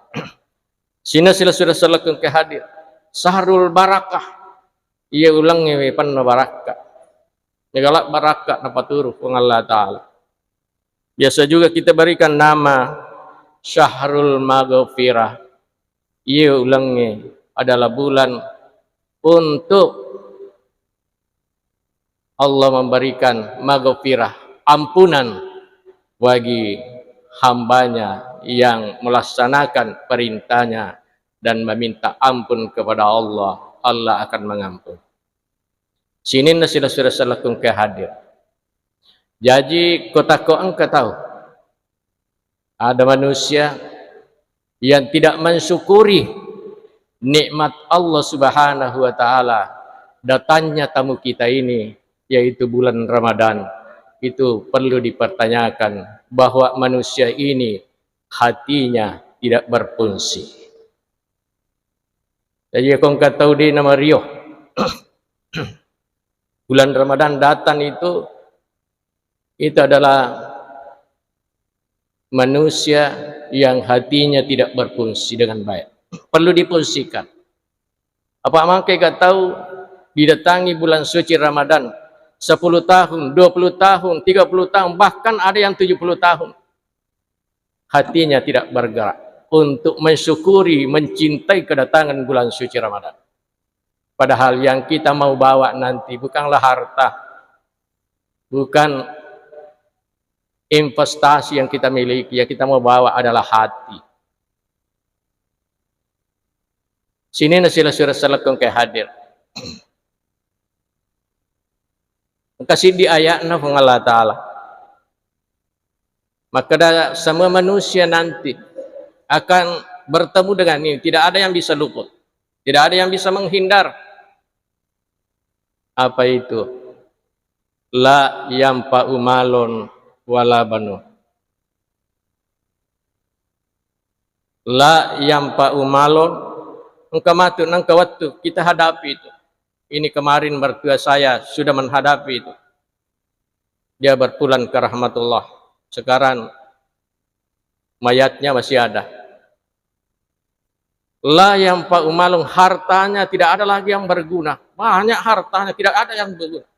Sina sila sudah selekeng ke hadir. Syahrul Barakah. Iya ulengnge penno barakka. Negala barakka napaturu Puang Allah Ta'ala. Biasa juga kita berikan nama Syahrul Maghfirah. Iya ulengnge adalah bulan untuk Allah memberikan maghfirah, ampunan bagi hambanya yang melaksanakan perintahnya dan meminta ampun kepada Allah, Allah akan mengampuni. Sininna sila-sila salakung ke hadir. Jaji, ko takko engka tau, ada manusia yang tidak mensyukuri nikmat Allah Subhanahu wa Ta'ala, datangnya tamu kita ini, yaitu bulan Ramadan, itu perlu dipertanyakan bahwa manusia ini hatinya tidak berfungsi. Jadi, ko engka tau de' namario, bulan Ramadan datang itu, itu adalah manusia yang hatinya tidak berfungsi dengan baik. Perlu difungsikan. Apa mangke gak tahu, didatangi bulan suci Ramadan, sepuluh tahun, dua puluh tahun, tiga puluh tahun, bahkan ada yang tujuh puluh tahun. Hatinya tidak bergerak untuk mensyukuri, mencintai kedatangan bulan suci Ramadan. Padahal yang kita mau bawa nanti bukanlah harta, bukan investasi yang kita miliki, yang kita mau bawa adalah hati. Sininna sila-sila salakung ke hadir. Engka siddi ayatna Puang Allah Ta'ala. Makkeda semua manusia nanti akan bertemu dengan ini. Tidak ada yang bisa luput. Tidak ada yang bisa menghindar. Apa itu? La yanfa'u malun wala banun. La yanfa'u malun, engka matu, engka wettu kita hadapi itu. Ini kemarin mertua saya sudah menghadapi itu. Dia berpulang ke rahmatullah. Sekarang mayatnya masih ada. La yanfa'u malun, hartanya tidak ada lagi yang berguna. Banyak hartanya, tidak ada yang berguna.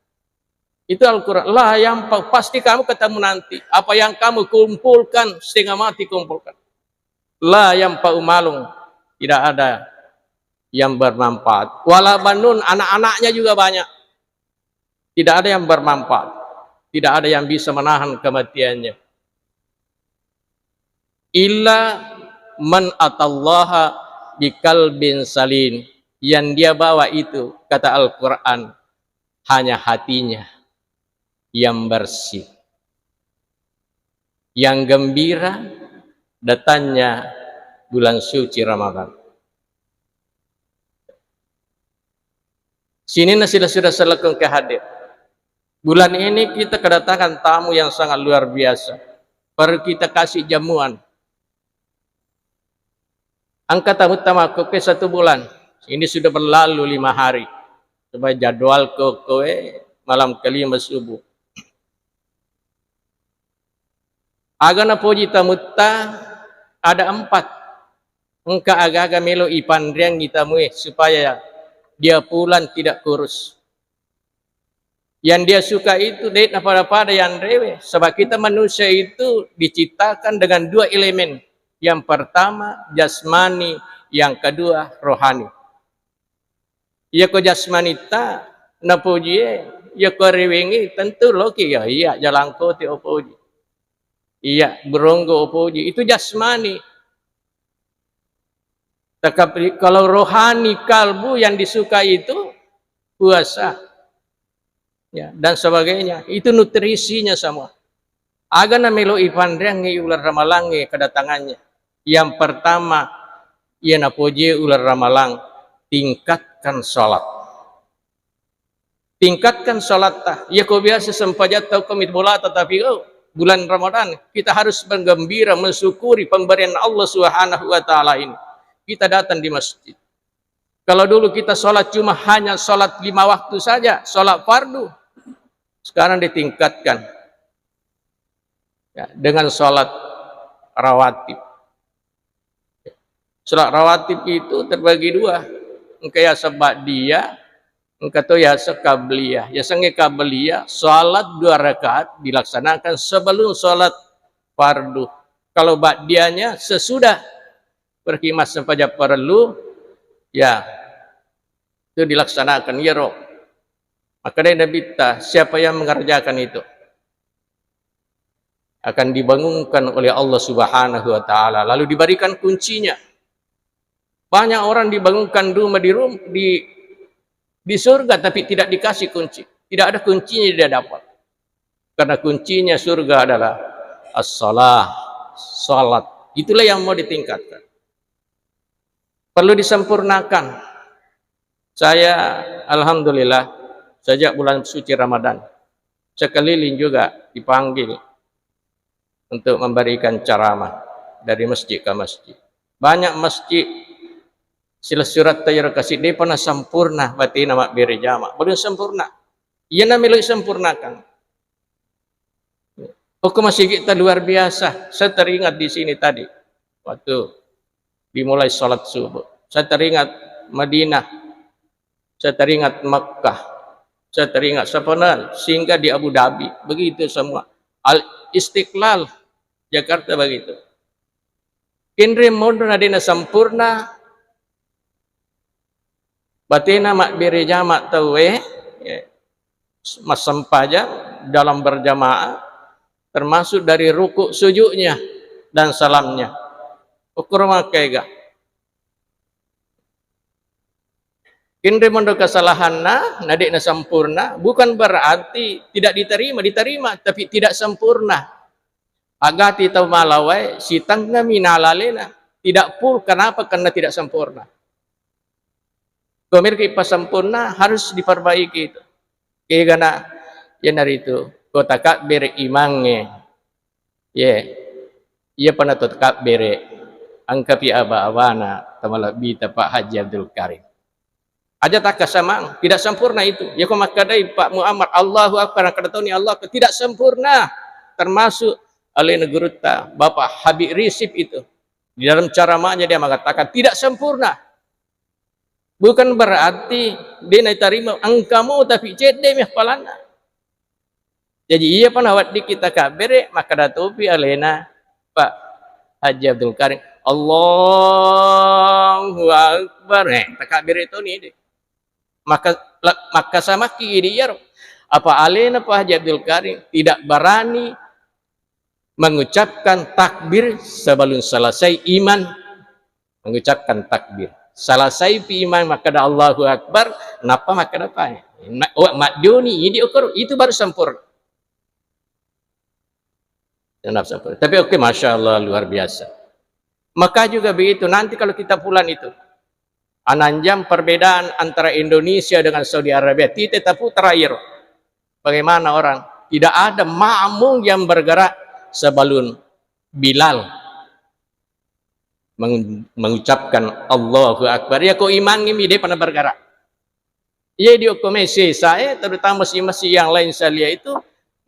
Itu Al-Quran. La yanfa'u, pasti kamu ketemu nanti. Apa yang kamu kumpulkan, setengah mati kumpulkan. La yanfa'u malun, tidak ada yang bermanfaat. Wala banun, anak-anaknya juga banyak. Tidak ada yang bermanfaat. Tidak ada yang bisa menahan kematiannya. Illa man atallaha biqalbin salim. Yang dia bawa itu, kata Al-Quran, hanya hatinya yang bersih, yang gembira datangnya bulan suci Ramadan. Sininna sila-sila selekeng ke hadir. Bulan ini kita kedatangan tamu yang sangat luar biasa. Perlu kita kasih jamuan. Engka tamu tama ke satu bulan. Ini sudah berlalu lima hari. Coba jadwal ke kowe malam kelima subuh. Aga napoji tamutta ada empat. Engka aga-aga melo ipanreangngi tamue supaya dia pulang tidak kurus. Yang dia suka itu de' napada-pada yang rewe. Sebab kita manusia itu diciptakan dengan dua elemen. Yang pertama jasmani, yang kedua rohani. Iyako jasmanitta napojie, iyako rewengngi tentu loki ya iya jalangkote opoji. Iya beronggo opoji. Itu jasmani. Tetapi kalau rohani, kalbu yang disuka itu puasa. Ya, dan sebagainya. Itu nutrisinya semua. Aga namelo ipanreangngi uleng ramalangnge kedatangannya. Yang pertama, iya napoji uleng ramalang, tingkatkan salat. Tingkatkan salatta. Iya ko biasa sempajatta ko mit bolata, tapi oh, bulan Ramadan kita harus bergembira mensyukuri pemberian Allah Subhanahu wa Ta'ala ini. Kita datang di masjid. Kalau dulu kita sholat cuma hanya sholat lima waktu saja, sholat fardu, sekarang ditingkatkan, ya, dengan sholat rawatib. Sholat rawatib itu terbagi dua, engka yaseng ba'diyah, engka to yaseng qabliyah. Yasengnge qabliyah, sholat dua rakaat dilaksanakan sebelum sholat fardu. Kalau ba'diyahnya sesudah pergi massempajang parellu, ya, itu dilaksanakan. Iyaro makkedai Nabitta, siapa yang mengerjakan itu akan dibangunkan oleh Allah Subhanahu wa Ta'ala, lalu diberikan kuncinya. Banyak orang dibangunkan rumah di rum-, di, di surga, tapi tidak dikasih kunci. Tidak ada kuncinya, dia dapat. Karena kuncinya surga adalah as-salah, salat. Itulah yang mau ditingkatkan. Perlu disempurnakan. Saya, alhamdulillah, sejak bulan suci Ramadan, sekeliling juga dipanggil untuk memberikan ceramah dari masjid ke masjid. Banyak masjid, silessuretta iyaro kasi de'pa nasampurna batena mabbere jama. Belum sempurna. Iyana melo sempurnakan. Okko masigitta luar biasa. Saya teringat di sini tadi, waktu dimulai sholat subuh. Saya teringat Madinah, saya teringat Makkah, saya teringat Sapanan, singgah di Abu Dhabi. Begitu semua. Al Istiqlal, Jakarta begitu. Kenre monro na de'na sempurna, batena mabbere jama tauwe, ya, massempajang dalam berjamaah, termasuk dari ruku sujudnya dan salamnya. Ukur makega. Kenre monro kesalahanna, na de'na sempurna, bukan berarti tidak diterima, diterima, tapi tidak sempurna. Agati tau malawai, sitengngami nalalena, tidak full. Kenapa? Karena tidak sempurna. Komerki pasempurna harus diperbaiki itu. Kegana, iyanaritu, ko takabbere imangnge, Ye, iya pa nato takabbere, engkapi aba-abana tau malebbita Pak Haji Abdul Karim. Aja takkasamang, tidak sempurna itu. Yako makkadai Pak Muhammad, "Allahu Akbar," nakkada toni, "Allahu Akbar," tidak sempurna. Termasuk alena gurutta, Bapak Habib Rizieq itu. Di dalam ceramahnya dia mengatakan, tidak sempurna. Bukan berarti de' naitarima, engka mo tapi cedde' mi haffalanna. Jaji, iya pa naweddikki takabbere, makkada topi alena Pak Haji Abdul Karim, "Allahu Akbar." Eh, takabbere toni de'. Maka, la-, makkasamakki idi iyaro. Apa alena Pak Haji Abdul Karim tidak berani mengucapkan takbir sebelum selesai imam mengucapkan takbir. Selesai pi imam makkada Allahu Akbar, nappa makkada pa. Na-, wa-, majjoni idi okoro, itu baru sempurna. Tapi oke, Masya Allah, luar biasa. Maka juga begitu, nanti kalau kita pulang itu, enam jam perbedaan antara Indonesia dengan Saudi Arabia, tite tapu terakhir. Bagaimana orang? Tidak ada makmum yang bergerak sebelum Bilal meng-, mengucapkan Allahu Akbar. Yako imangnge mi de'pa nabergerak. Iya idi okko mai sesae, terutama si masjid yang lain saya lihat itu,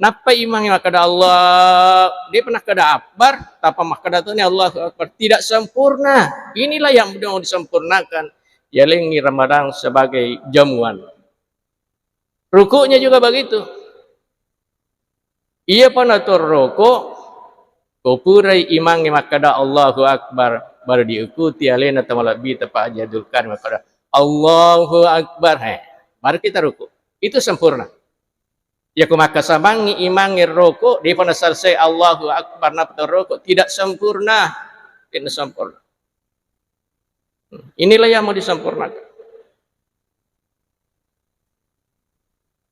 nappa imangnge makkada Allah, de'pa nakkada Akbar, tappa makkada toni Allahu Akbar. Tidak sempurna. Inilah yang mau disempurnakan. Yalengngi Ramadan sebagai jamuan. Rukuknya juga begitu. Iya pa nato roko, ko purai imangnge makkada Allahu Akbar, baru diikuti alena tau malebbita Pak Haji Abdul Karim makkada, "Allahu Akbar." He, baru kita ruku. Itu sempurna. Yako makkasamangngi imangnge roko, de'pa naselesai Allahu Akbar, nappa to roko, tidak sempurna. Tidak sempurna. Inilah yang mau disempurnakan.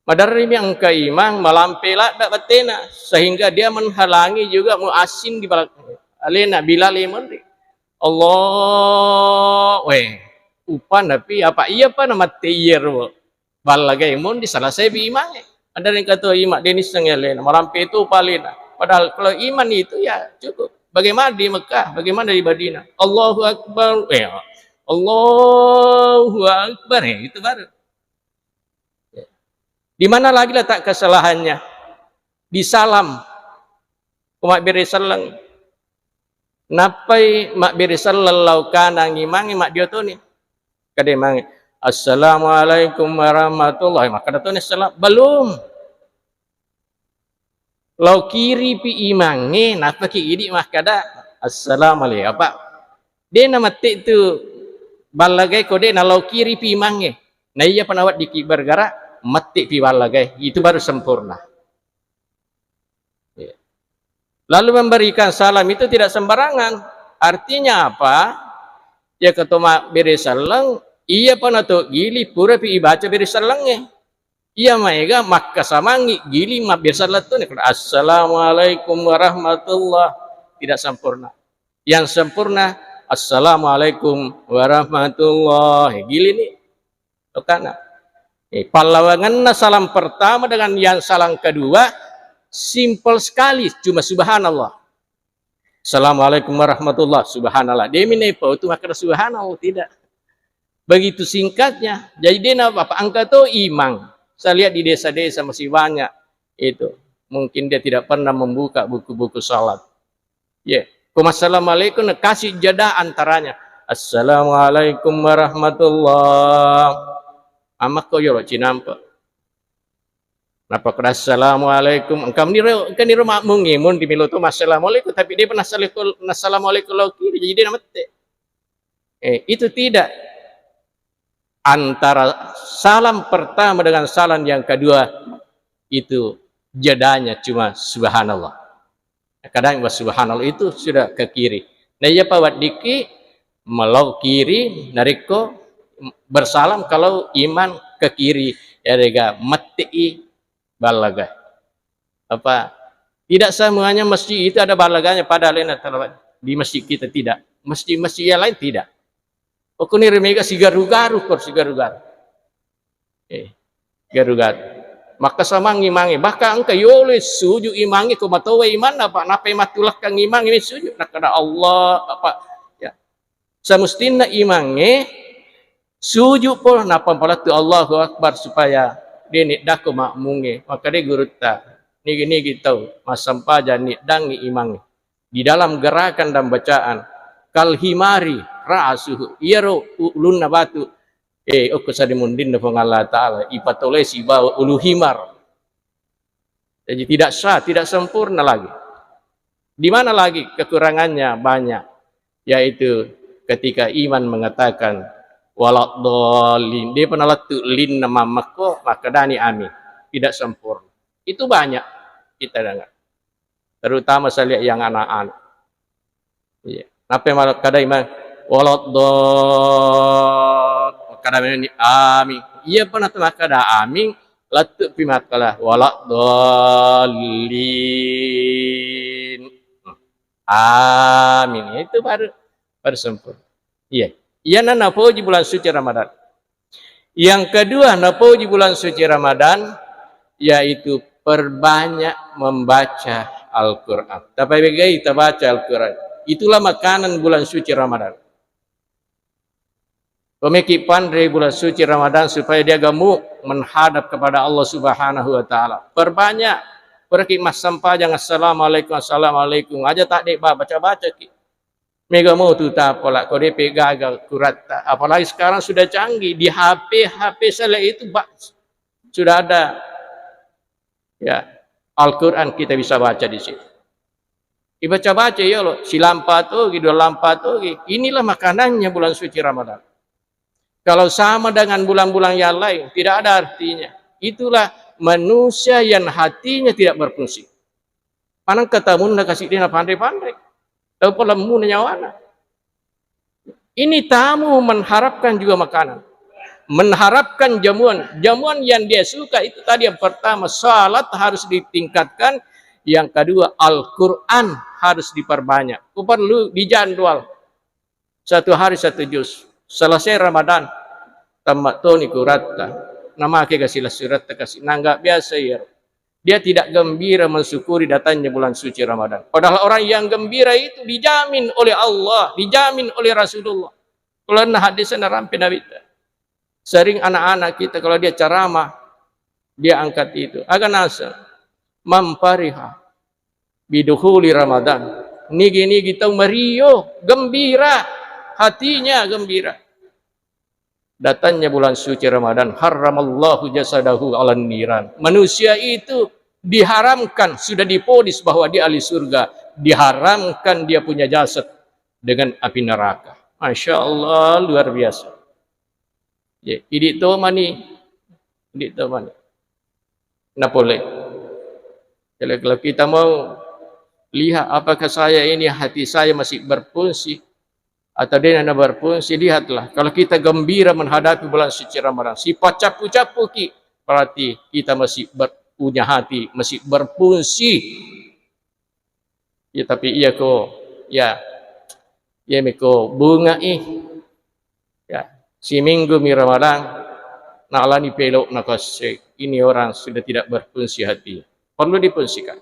Maderri mi engka imang malampe ladde battena, sehingga dia menghalangi juga muazzin di belakang. Alena Bilal menri. Allah, weh, upa napi apa iya pa namette iyaro ballagai mon diselesai bi imangnge. Ada yang kata imang, de' nisseng alena, malampe tu palena. Padahal kalau iman itu ya cukup. Bagaimana di Mekah, bagaimana di Madinah? Allahu Akbar, eh, Allahu Akbar, eh, itu baru. Di mana lagi letak kesalahannya? Di salam. Ko mabbere selleng. Nappai mabbere selleng lao kanang imangnge maddio toni. Kade mange, "Assalamualaikum warahmatullahi." Makkada toni assalam. Belum. Lao kiri pi imangnge, nappaki idi makkada, "Assalamualaikum." Apa? De' namette tu ballagai ko de' nalao kiri pi imangnge. Na iya pa naweddikki bergerak, mette pi ballagai. Itu baru sempurna. Ya. Lalu memberikan salam itu tidak sembarangan. Artinya apa? Ya, keto mabbere selleng, iya pa nato gili pura pi ibaca bere sellengnge. Iya maega makkasamangngi giling mabbere selleng tu, "Assalamualaikum warahmatullah." Tidak sempurna. Yang sempurna, "Assalamualaikum warahmatullah." Giling ni. Lokana. Eh, pallawangenna salam pertama dengan yang salam kedua simple sekali, cuma subhanallah. "Assalamualaikum warahmatullah." Subhanallah. De' mi naipau tu makkada subhanallah, tidak. Begitu singkatnya. Jadi de' na apa, engka to imang. Saya lihat di desa-desa masih banyak itu. Mungkin dia tidak pernah membuka buku-buku salat. Ye, ko massalamualaikum, nakasi jeda antaranya. "Assalamualaikum warahmatullah." Amakko yolo cinampe. Napakkeda, "Assalamualaikum." Engka niro, engka niro makmungnge, mun rimelo to massalamualaikum, tapi de' pa nassalamualaikum, nassalamualaikum lao kiri, jadi de' namette. Eh, itu tidak. Antara salam pertama dengan salam yang kedua, itu jedanya cuma subhanallah. Kadang wa subhanallah itu sudah ke kiri. Nah, iya pa weddikki melao kiri, narekko bersalam kalau imang ke kiri, erega mette'i ballaga. Apa? Tidak semuanya masjid itu ada ballaganya pada lain atau di masjid kita tidak. Masjid-masjid yang lain tidak. Okuni remega sigaru-garu, kor sigaru-garu. Eh, garu-garu. Makkasamang imangnge, bahkan engka yolo suju imangnge ko matowa imanna, Pak, nappai mattulekkang imangnge suju, nakkeda Allah, Pak. Ya. Semustinna imangnge suju pol, nappa palettu Allahu Akbar supaya de' neddakko makmungnge. Makkeda gurutta, nigi-nigi tau massempajang neddangngi imangnge. Di dalam gerakan dan bacaan, kal himari ra'suhu, iyaro ulunna batu, eh, okko sarimunrinna Puang Allah Ta'ala, ipatolai sibawa ulu himar. Jadi tidak sah, tidak sempurna lagi. Di mana lagi kekurangannya? Banyak, yaitu ketika iman mengatakan, "Waladdallin." De'pa nalettu linna mammekko, makkedani amin. Tidak sempurna. Itu banyak kita dengar. Terutama saya lihat yang anak-anak. Iya. Nappai makkeda imangnge, "Waladdallin." Makkeda meni, "Amin." Iyapa natu makkeda amin, lettupi makkeda, "Waladdallin." Amin. Itu baru, baru sempurna. Iya. Iyana napoji bulan suci Ramadan. Yang kedua, napoji bulan suci Ramadan, yaitu perbanyak membaca Al-Quran. Tapabegai tabaca Al-Quran. Itulah makanan bulan suci Ramadan. Pemeki panre bulan suci Ramadan supaya dia gemuk menghadap kepada Allah Subhanahu wa Ta'ala. Perbanyak, perki massempajang, "Assalamualaikum, assalamualaikum." Aja tak dek baca-baca ki. Mega mo tu tapala ko depe gaga kuratta. Apalagi sekarang sudah canggih, di H P, H P saya itu, Pak, sudah ada, ya, Al-Quran kita bisa baca di situ. Dibaca-baca ya Allah, silampa togi, dua lampa togi. Inilah makanannya bulan suci Ramadan. Kalau sama dengan bulan-bulan yang lain, tidak ada artinya. Itulah manusia yang hatinya tidak berfungsi. Maneng katamunna kasi dena panre-panre. Tau palemmuna nyawana. Ini tamu mengharapkan juga makanan. Mengharapkan jamuan. Jamuan yang dia suka itu tadi yang pertama, salat harus ditingkatkan. Yang kedua, Al-Quran harus diperbanyak. Ku perlu dijadwal. Satu hari satu juz. Selesai Ramadan, tamma toni kuratta. Namake kasi lessuretta kasi. Nangga biasa ya. Dia tidak gembira mensyukuri datangnya bulan suci Ramadan. Padahal orang yang gembira itu dijamin oleh Allah, dijamin oleh Rasulullah. Kalau hadis narampe Nabi. Sering anak-anak kita kalau dia ceramah, dia angkat itu. Aga nasa, "Man fariha bidukhuli Ramadan." Nigi-nigi tau mario, gembira, hatinya gembira. Datangnya bulan suci Ramadan, harramallahu jasadahu alan niran. Manusia itu diharamkan, sudah diponis bahwa dia ahli surga, diharamkan dia punya jasad dengan api neraka. Masya Allah, luar biasa. Ya, idi to mani, idi to mani. Nah, boleh. Kalau, kalau kita mau lihat apakah saya ini, hati saya masih berfungsi atau dia tidak berfungsi, lihatlah. Kalau kita gembira menghadapi bulan suci Ramadan, sipacappu-cappu ki, berarti kita masih ber-, punya hati, masih berfungsi. Ya, tapi iya ko, ya, iya miko bunga ih. Ya, siminggu mi Ramadan, nalani pelok nakase. Ini orang sudah tidak berfungsi hati. Perlu difungsikan.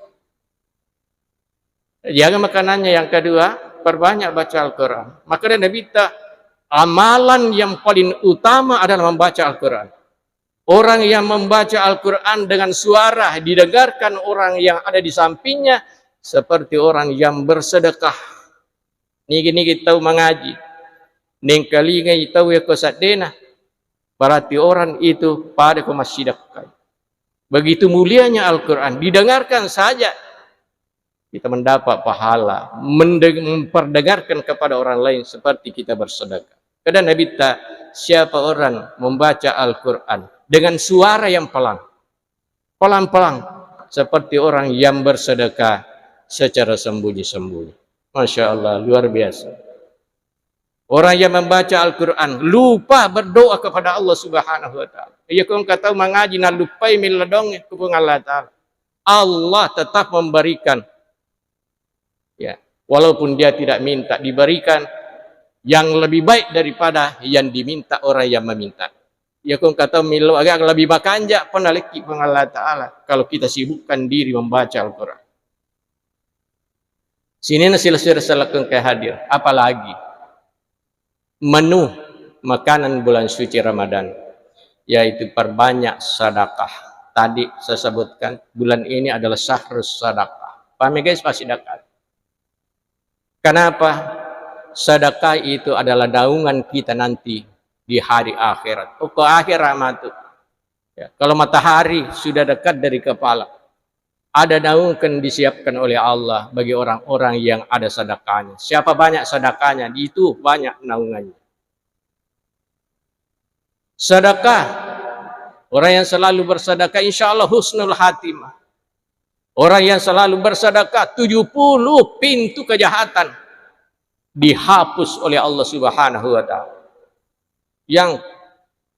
Jaga makanannya. Yang kedua, perbanyak baca Al-Quran. Maka dari Nabi ta, amalan yang paling utama adalah membaca Al-Quran. Orang yang membaca Al-Quran dengan suara didengarkan orang yang ada di sampingnya, seperti orang yang bersedekah. Nigi-nigi tau mangaji, nengkalingai tau yako saddena, berarti orang itu pada ko massidekkai. Begitu mulianya Al-Quran, didengarkan saja kita mendapat pahala, mende-, memperdengarkan kepada orang lain seperti kita bersedekah. Kata Nabi ta, siapa orang membaca Al-Quran dengan suara yang pelan, pelan-pelan, seperti orang yang bersedekah secara sembunyi-sembunyi. Masya Allah, luar biasa. Orang yang membaca Al-Quran lupa berdoa kepada Allah Subhanahu wa Ta'ala. Iya, kau engka tau mangaji, nalupai melladong kepada Allah Ta'ala. Allah tetap memberikan. Ya, walaupun dia tidak minta, diberikan yang lebih baik daripada yang diminta orang yang meminta. Iya ko engka tau millau aga lebih makanja pun alekki Puang Allah Ta'ala kalau kita sibukkan diri membaca Al-Quran. Sininna silessureng sellekku engka hadir, apalagi menu makanan bulan suci Ramadan, yaitu perbanyak sedekah. Tadi saya sebutkan, bulan ini adalah syahrus sadaqah. Paham ya, guys? Pasti sedekah. Kenapa? Sedekah itu adalah naungan kita nanti di hari akhirat. Pokok akhirat matu. Ya, kalau matahari sudah dekat dari kepala, ada naungan disiapkan oleh Allah bagi orang-orang yang ada sedekahnya. Siapa banyak sedekahnya, itu banyak naungannya. Sedekah. Orang yang selalu bersedekah, insya Allah husnul khatimah. Orang yang selalu bersedekah, tujuh puluh pintu kejahatan dihapus oleh Allah Subhanahu wa Ta'ala. Yang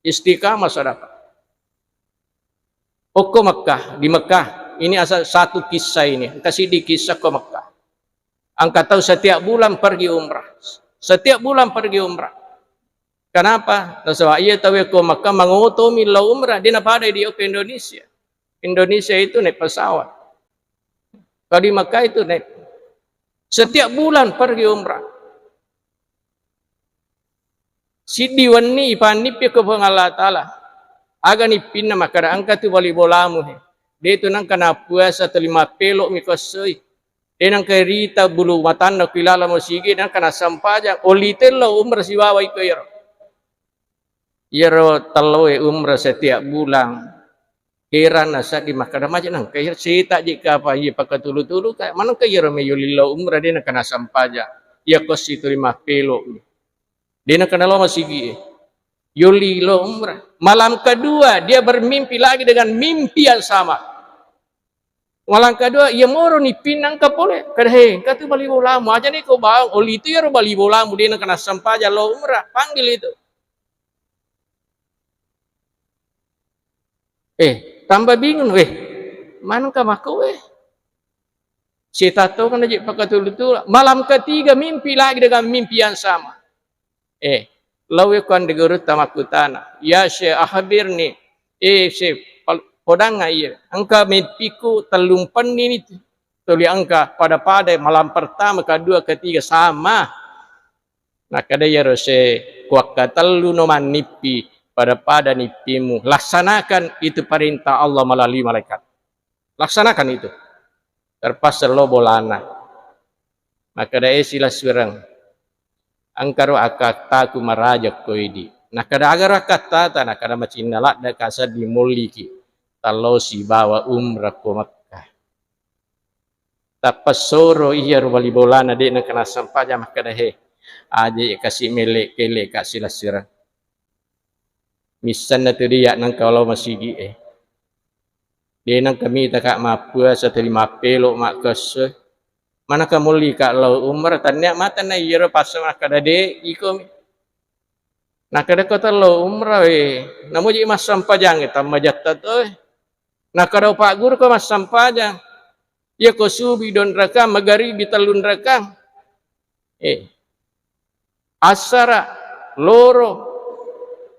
istiqamah sedekah. Okko Mekah, di Mekah, ini asal satu kisah ini, engka siddi kisah ko Mekah. Engka tau setiap bulan pergi umrah. Setiap bulan pergi umrah. Kenapa? Nasaba iya tau ko Mekah mangotomi lao umrah, de' napada di okko Indonesia. Indonesia itu naik pesawat. Kalau di Mekah itu naik. Setiap bulan pergi umrah. Siddi wenni ipannippi ko Puang Allah Ta'ala. Aga nippinna? Makkeda, engka tu bali bolamu he. De' tu nengka nappuasa tu lima pelo' mi ko essoi. De' nengka rita bulu matanna ku ilala masigi, nengka nassempajang. Oli tello umrah sibawa iko iyaro. Iyaro tello e umrah setiap bulan. Heran na seddi makkeda, maja nengka iyaro seta je kapa iya pakatulu-tulu ka. Manengka iyaro me yoli lao umrah de' nengka nassempajang. Iya ko situ lima pelo' mi. De' nengka nalo masigi e. Yoli lao umrah. Malam kedua, dia bermimpi lagi dengan mimpi yang sama. Malam kedua, iya moro nippinna engka pole. Kada, he, engka tu bali bolamu. Aja ni ko bawang, oli tu iyaro bali bolamu, de' nengka nassempajang lao umrah. Panggil itu. Eh, tambah bingung, weh. Manengka mako, weh. Seta to kan aja pakatulu-tulu. Malam ketiga mimpi lagi dengan mimpi yang sama. Eh, lao e ko ande gurutta makkutana, "Ya Syekh, akhbirni." Eh, Syekh, pal-, podangnga iya. Engka mimpiku tellumpenni ni tuli engka pada-pada malam pertama, kedua, ketiga sama. Nakkeda iyaro Syekh, kuakkatellu no mannippi, pada-pada nippimu. Laksanakan itu perintah Allah melalui malaikat. Laksanakan itu. Terpaksa lo bolana. Makkeda, eh, silessureng. Engkaro akkattaku maraja ko idi. Nakkeda, agaro akkattata? Nakkeda, macinna ladde ka seddi molliki. Tallo sibawa umrah ko Makkah. Tappa soro iyaro bali bolana de' nengka nassempajang makkeda, he, aja kasi mele-kele ka silessureng. Missenna tu dia nengka lao masigi e. De' nengka mita ka mappuasa tuli mappelo' makkesse. Manaka molli ka lao umrah, tannia mata na iyaro passa makkeda de' iko mi. Nakkeda ko tello umrah we, namuji massempajang e, tammajatta to e. Nakkeda pagguru ko massempajang. Iya ko subuh dua rakang, magaribi tellu rakang. Eh. Assara, loro,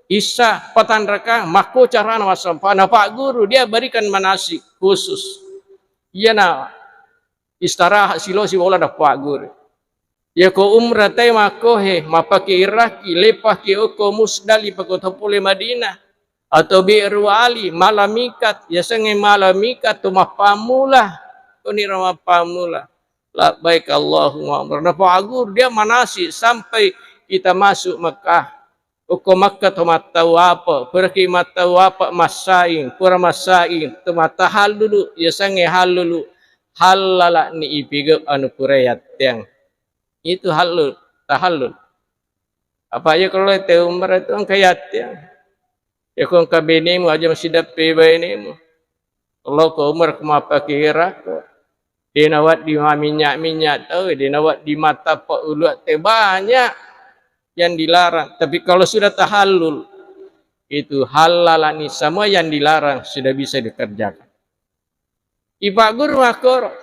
Isya, patang rakang, makko carana massempajang. Na pagguru, dia berikan manasik khusus. Iyana istirahat silo sibola na pagguru. Iya ko umrah tai makko he, mappake irakki, leppaki okko Musdalifah ko to pole Madinah. Atau Bi'ru Ali, malam mikat, yasengnge malam mikat tu mappammula. Koniro mappammula. Labbaik Allahumma umrah. Napagur dia manasik sampai kita masuk Mekah. Okko Mekah to mattawapa, puraki mattawapa massaing, pura massaing, to mattahallulu, yasengnge hallulu, hallalani ipigau anu pura yatteang. Itu hallul, tahallul. Apa iya kalau te umrah itu engka yatteang. Iya ko engka benemu aja masideppe benemu. Lo ko umrah ko mappakira ko. De' nawedding mamminyak-minyak tau, de' nawedding mattappa ulu te, banyak yang dilarang. Tapi kalau sudah tahallul, itu hallalani, semua yang dilarang sudah bisa dikerjakan. Ipagguru makkoro.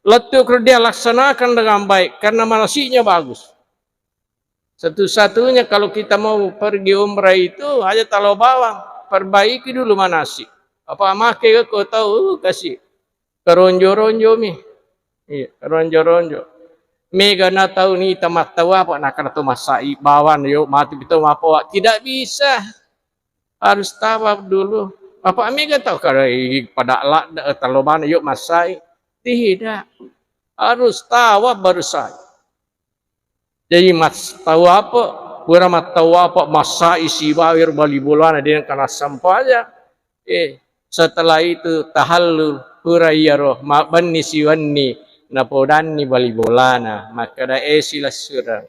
Lettu ko dia laksanakan dengan baik karena manasiknya bagus. Satu-satunya kalau kita mau pergi umrah itu aja talo bawang, perbaiki dulu manasik. Apa make ko tau, uh, kasih keronjo-ronjo mi. Iya, keronjo-ronjo. Mega na tau ni tamattau apa, nakana to masai bawang yo mati pito mapoa. Tidak bisa. Harus tawaf dulu. Apa mega tau kada i pada ladda talo bana yo masai. Tidak. Harus tawaf baru sai. Jadi mas tawaf, pura mattawaf masai sibawa ero bali bolana de nengka nassempajang. Eh, setelah itu tahallul, pura iyaro mabbenni siwenni napodanni bali bolana, makkeda, eh, silessureng.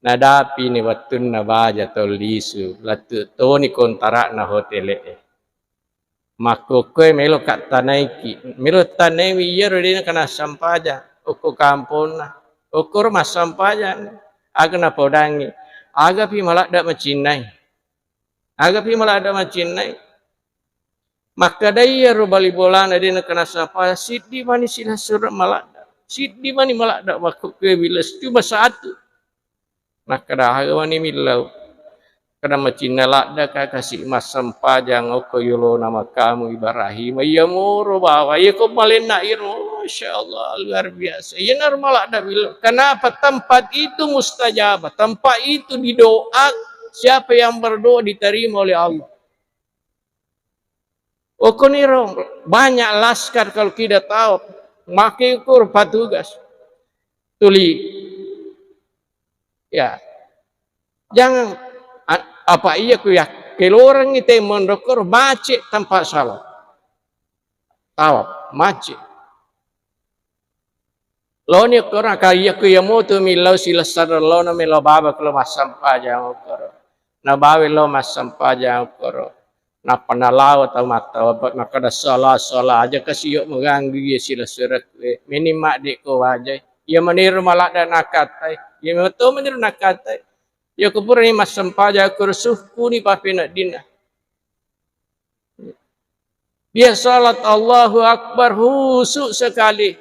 Nadapini wettunna baja tau lisu, lettu toni kontara'na hotele'e. Makkokkoe melo kattanaiki, melo tanaiwi iyaro de nengka nassempajang, okko kamponna, okkoro massempajang, aga napodangi, agapi maladda macinnai, agapi maladda macinnai. Makkedai iyaro bali bolana de nengka nassempajang, siddi mani silessureng maladda, siddi mani maladda makkokkoe bilas cuma satu. Nakkeda, aga mani millau. Kada macinna ladda ka kasi massempajang okko yolona makamu Ibrahim. Iya moro bawa, iya ko malenna iro, Masya Allah, luar biasa. Iya nar maladda millau. Kenapa? Tempat itu mustajabah, tempat itu didoa. Siapa yang berdoa diterima oleh Allah. Okoniro banyak laskar kalau kita tahu, make ukur patugas. Tuli. Ya. Jangan a-, apa iya ku ya, kelorangi te mondokor macet tanpa salah. Tahu, macet. Loni okkoro, ka iya ku iya motu millau silessureng lono melo baba ku lo massempajang okkoro. Nabawa lo massempajang okkoro. Nappa nalawa tau mattawa, makkeda, "Sala, sala, aja kasi yo maganggu iya silessureng ku e. Meni madde ko wajai. Iya maniro maladda nakattai. Iya meto maniro nakattai. Iya ko purani massempajang okkoro sukkuni papeneddinna." Dia salat Allahu Akbar, khusyuk sekali.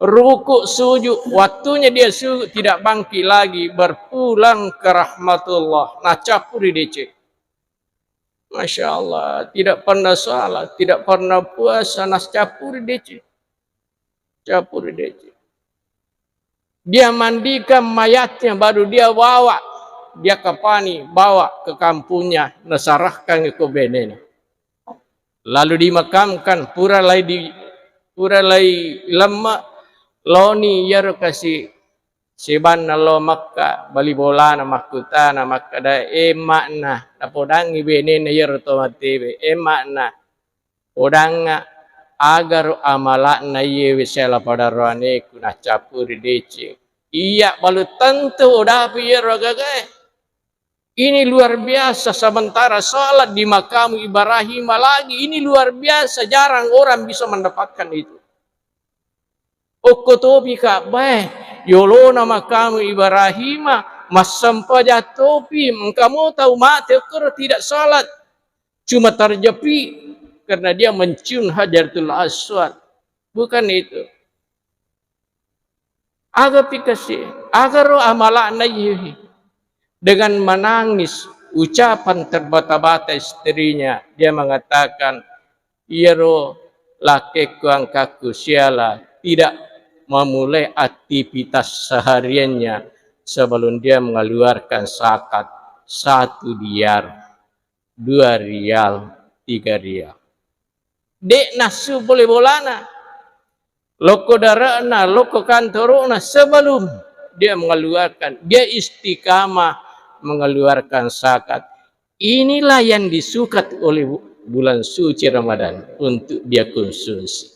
Ruku, sujud, waktunya dia sujud, tidak bangkit lagi, berpulang ke rahmatullah. Nah, campuri deceng. Masya Allah, tidak pernah salat, tidak pernah puasa, nah, campuri deceng. Campuri deceng. Dia mandikan mayatnya, baru dia bawa, dia kapani, bawa ke kampungnya, nasarahkan ke benena. Lalu dimakamkan, pura lai di, pura lai lemme, loni iyaro kasi sebanna lo Makka, bali bolana makkutana, makkeda, "Eh, makna," napodangi benena iyaro to matewe, "Eh, makna, podangnga, agaro amala'na iyewe sela pada roaneku naccappuri deceng. Iya, belum tentu udapi iyaro agagae. Ini luar biasa, sementara salat di makamu Ibrahim lagi, ini luar biasa, jarang orang bisa mendapatkan itu." Okko topi Ka'bae, yolona makamu Ibrahima, massempajang topi, engka mo tau mate okkoro tidak salat. Cuma terjepi karena dia mencium Hajarul Aswad. Bukan itu. Aga pikasi, agaro amala'na iyewe. Dengan menangis, ucapan terbata-bata istrinya, dia mengatakan, "Iyaro lakkekku angkakku siala tidak memulai aktivitas sehariannya sebelum dia mengeluarkan zakat satu diar, dua rial, tiga rial." De' nassu pole bolana. Lokko dare'na, lokko kantoro'na sebelum dia mengeluarkan, dia istiqamah mengeluarkan zakat. Inilah yang disuka oleh bu-, bulan suci Ramadan untuk dia konsumsi.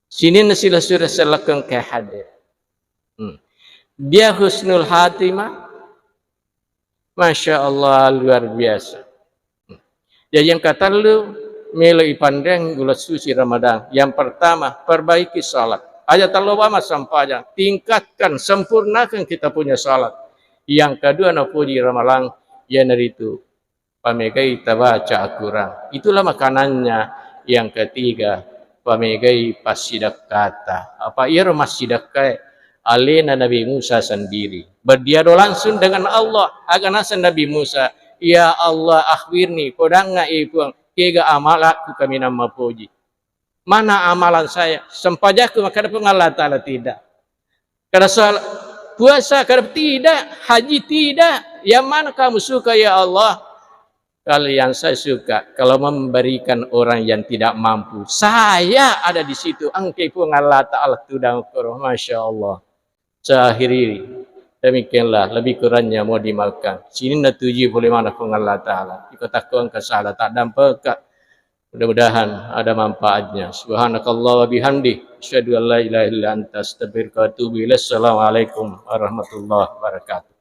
Sininna silessureng sellekeng ke hadir. Hmm. Dia husnul khatimah, Masya Allah, luar biasa. Jadi yang ketellu, melo ipanreng bulan suci Ramadan. Yang pertama, perbaiki salat. Aja tallo bama sempajang, tingkatkan, sempurnakan kita punya salat. Yang kedua, napuji ramalang, iyanaritu pamegai tabaca Al-Quran. Itulah makanannya. Yang ketiga, pamegai passidekkata. Apa iyaro massidekkae? Alena Nabi Musa sendiri. Berdialog langsung dengan Allah. Aga naseng Nabi Musa, "Ya Allah, akhbirni, podangnga e Puang, kega amalakku kaminang mapoji. Mana amalan saya? Sempajakku?" Makkeda Puang Allah Ta'ala, "Tidak." Kada salat, puasa, kada tidak, haji tidak. Yang mana kamu suka, ya Allah? Kalau yang saya suka, kalau memberikan orang yang tidak mampu, saya ada di situ. Engkai Puang Allah Ta'ala tudang koro. Masya Allah. Saya akhiri. Demikianlah, lebih kurangnya mau dimaafkan. Sininna tuji boleh mana Puang Allah Ta'ala. Iko takko engka salah, tak dampeka. Mudah-mudahan ada manfaatnya. Subhanakallah wa bihamdi. Asyhadu an la ilaha illa anta astaghfiruka wa atubu ilaik. Assalamualaikum warahmatullahi wabarakatuh.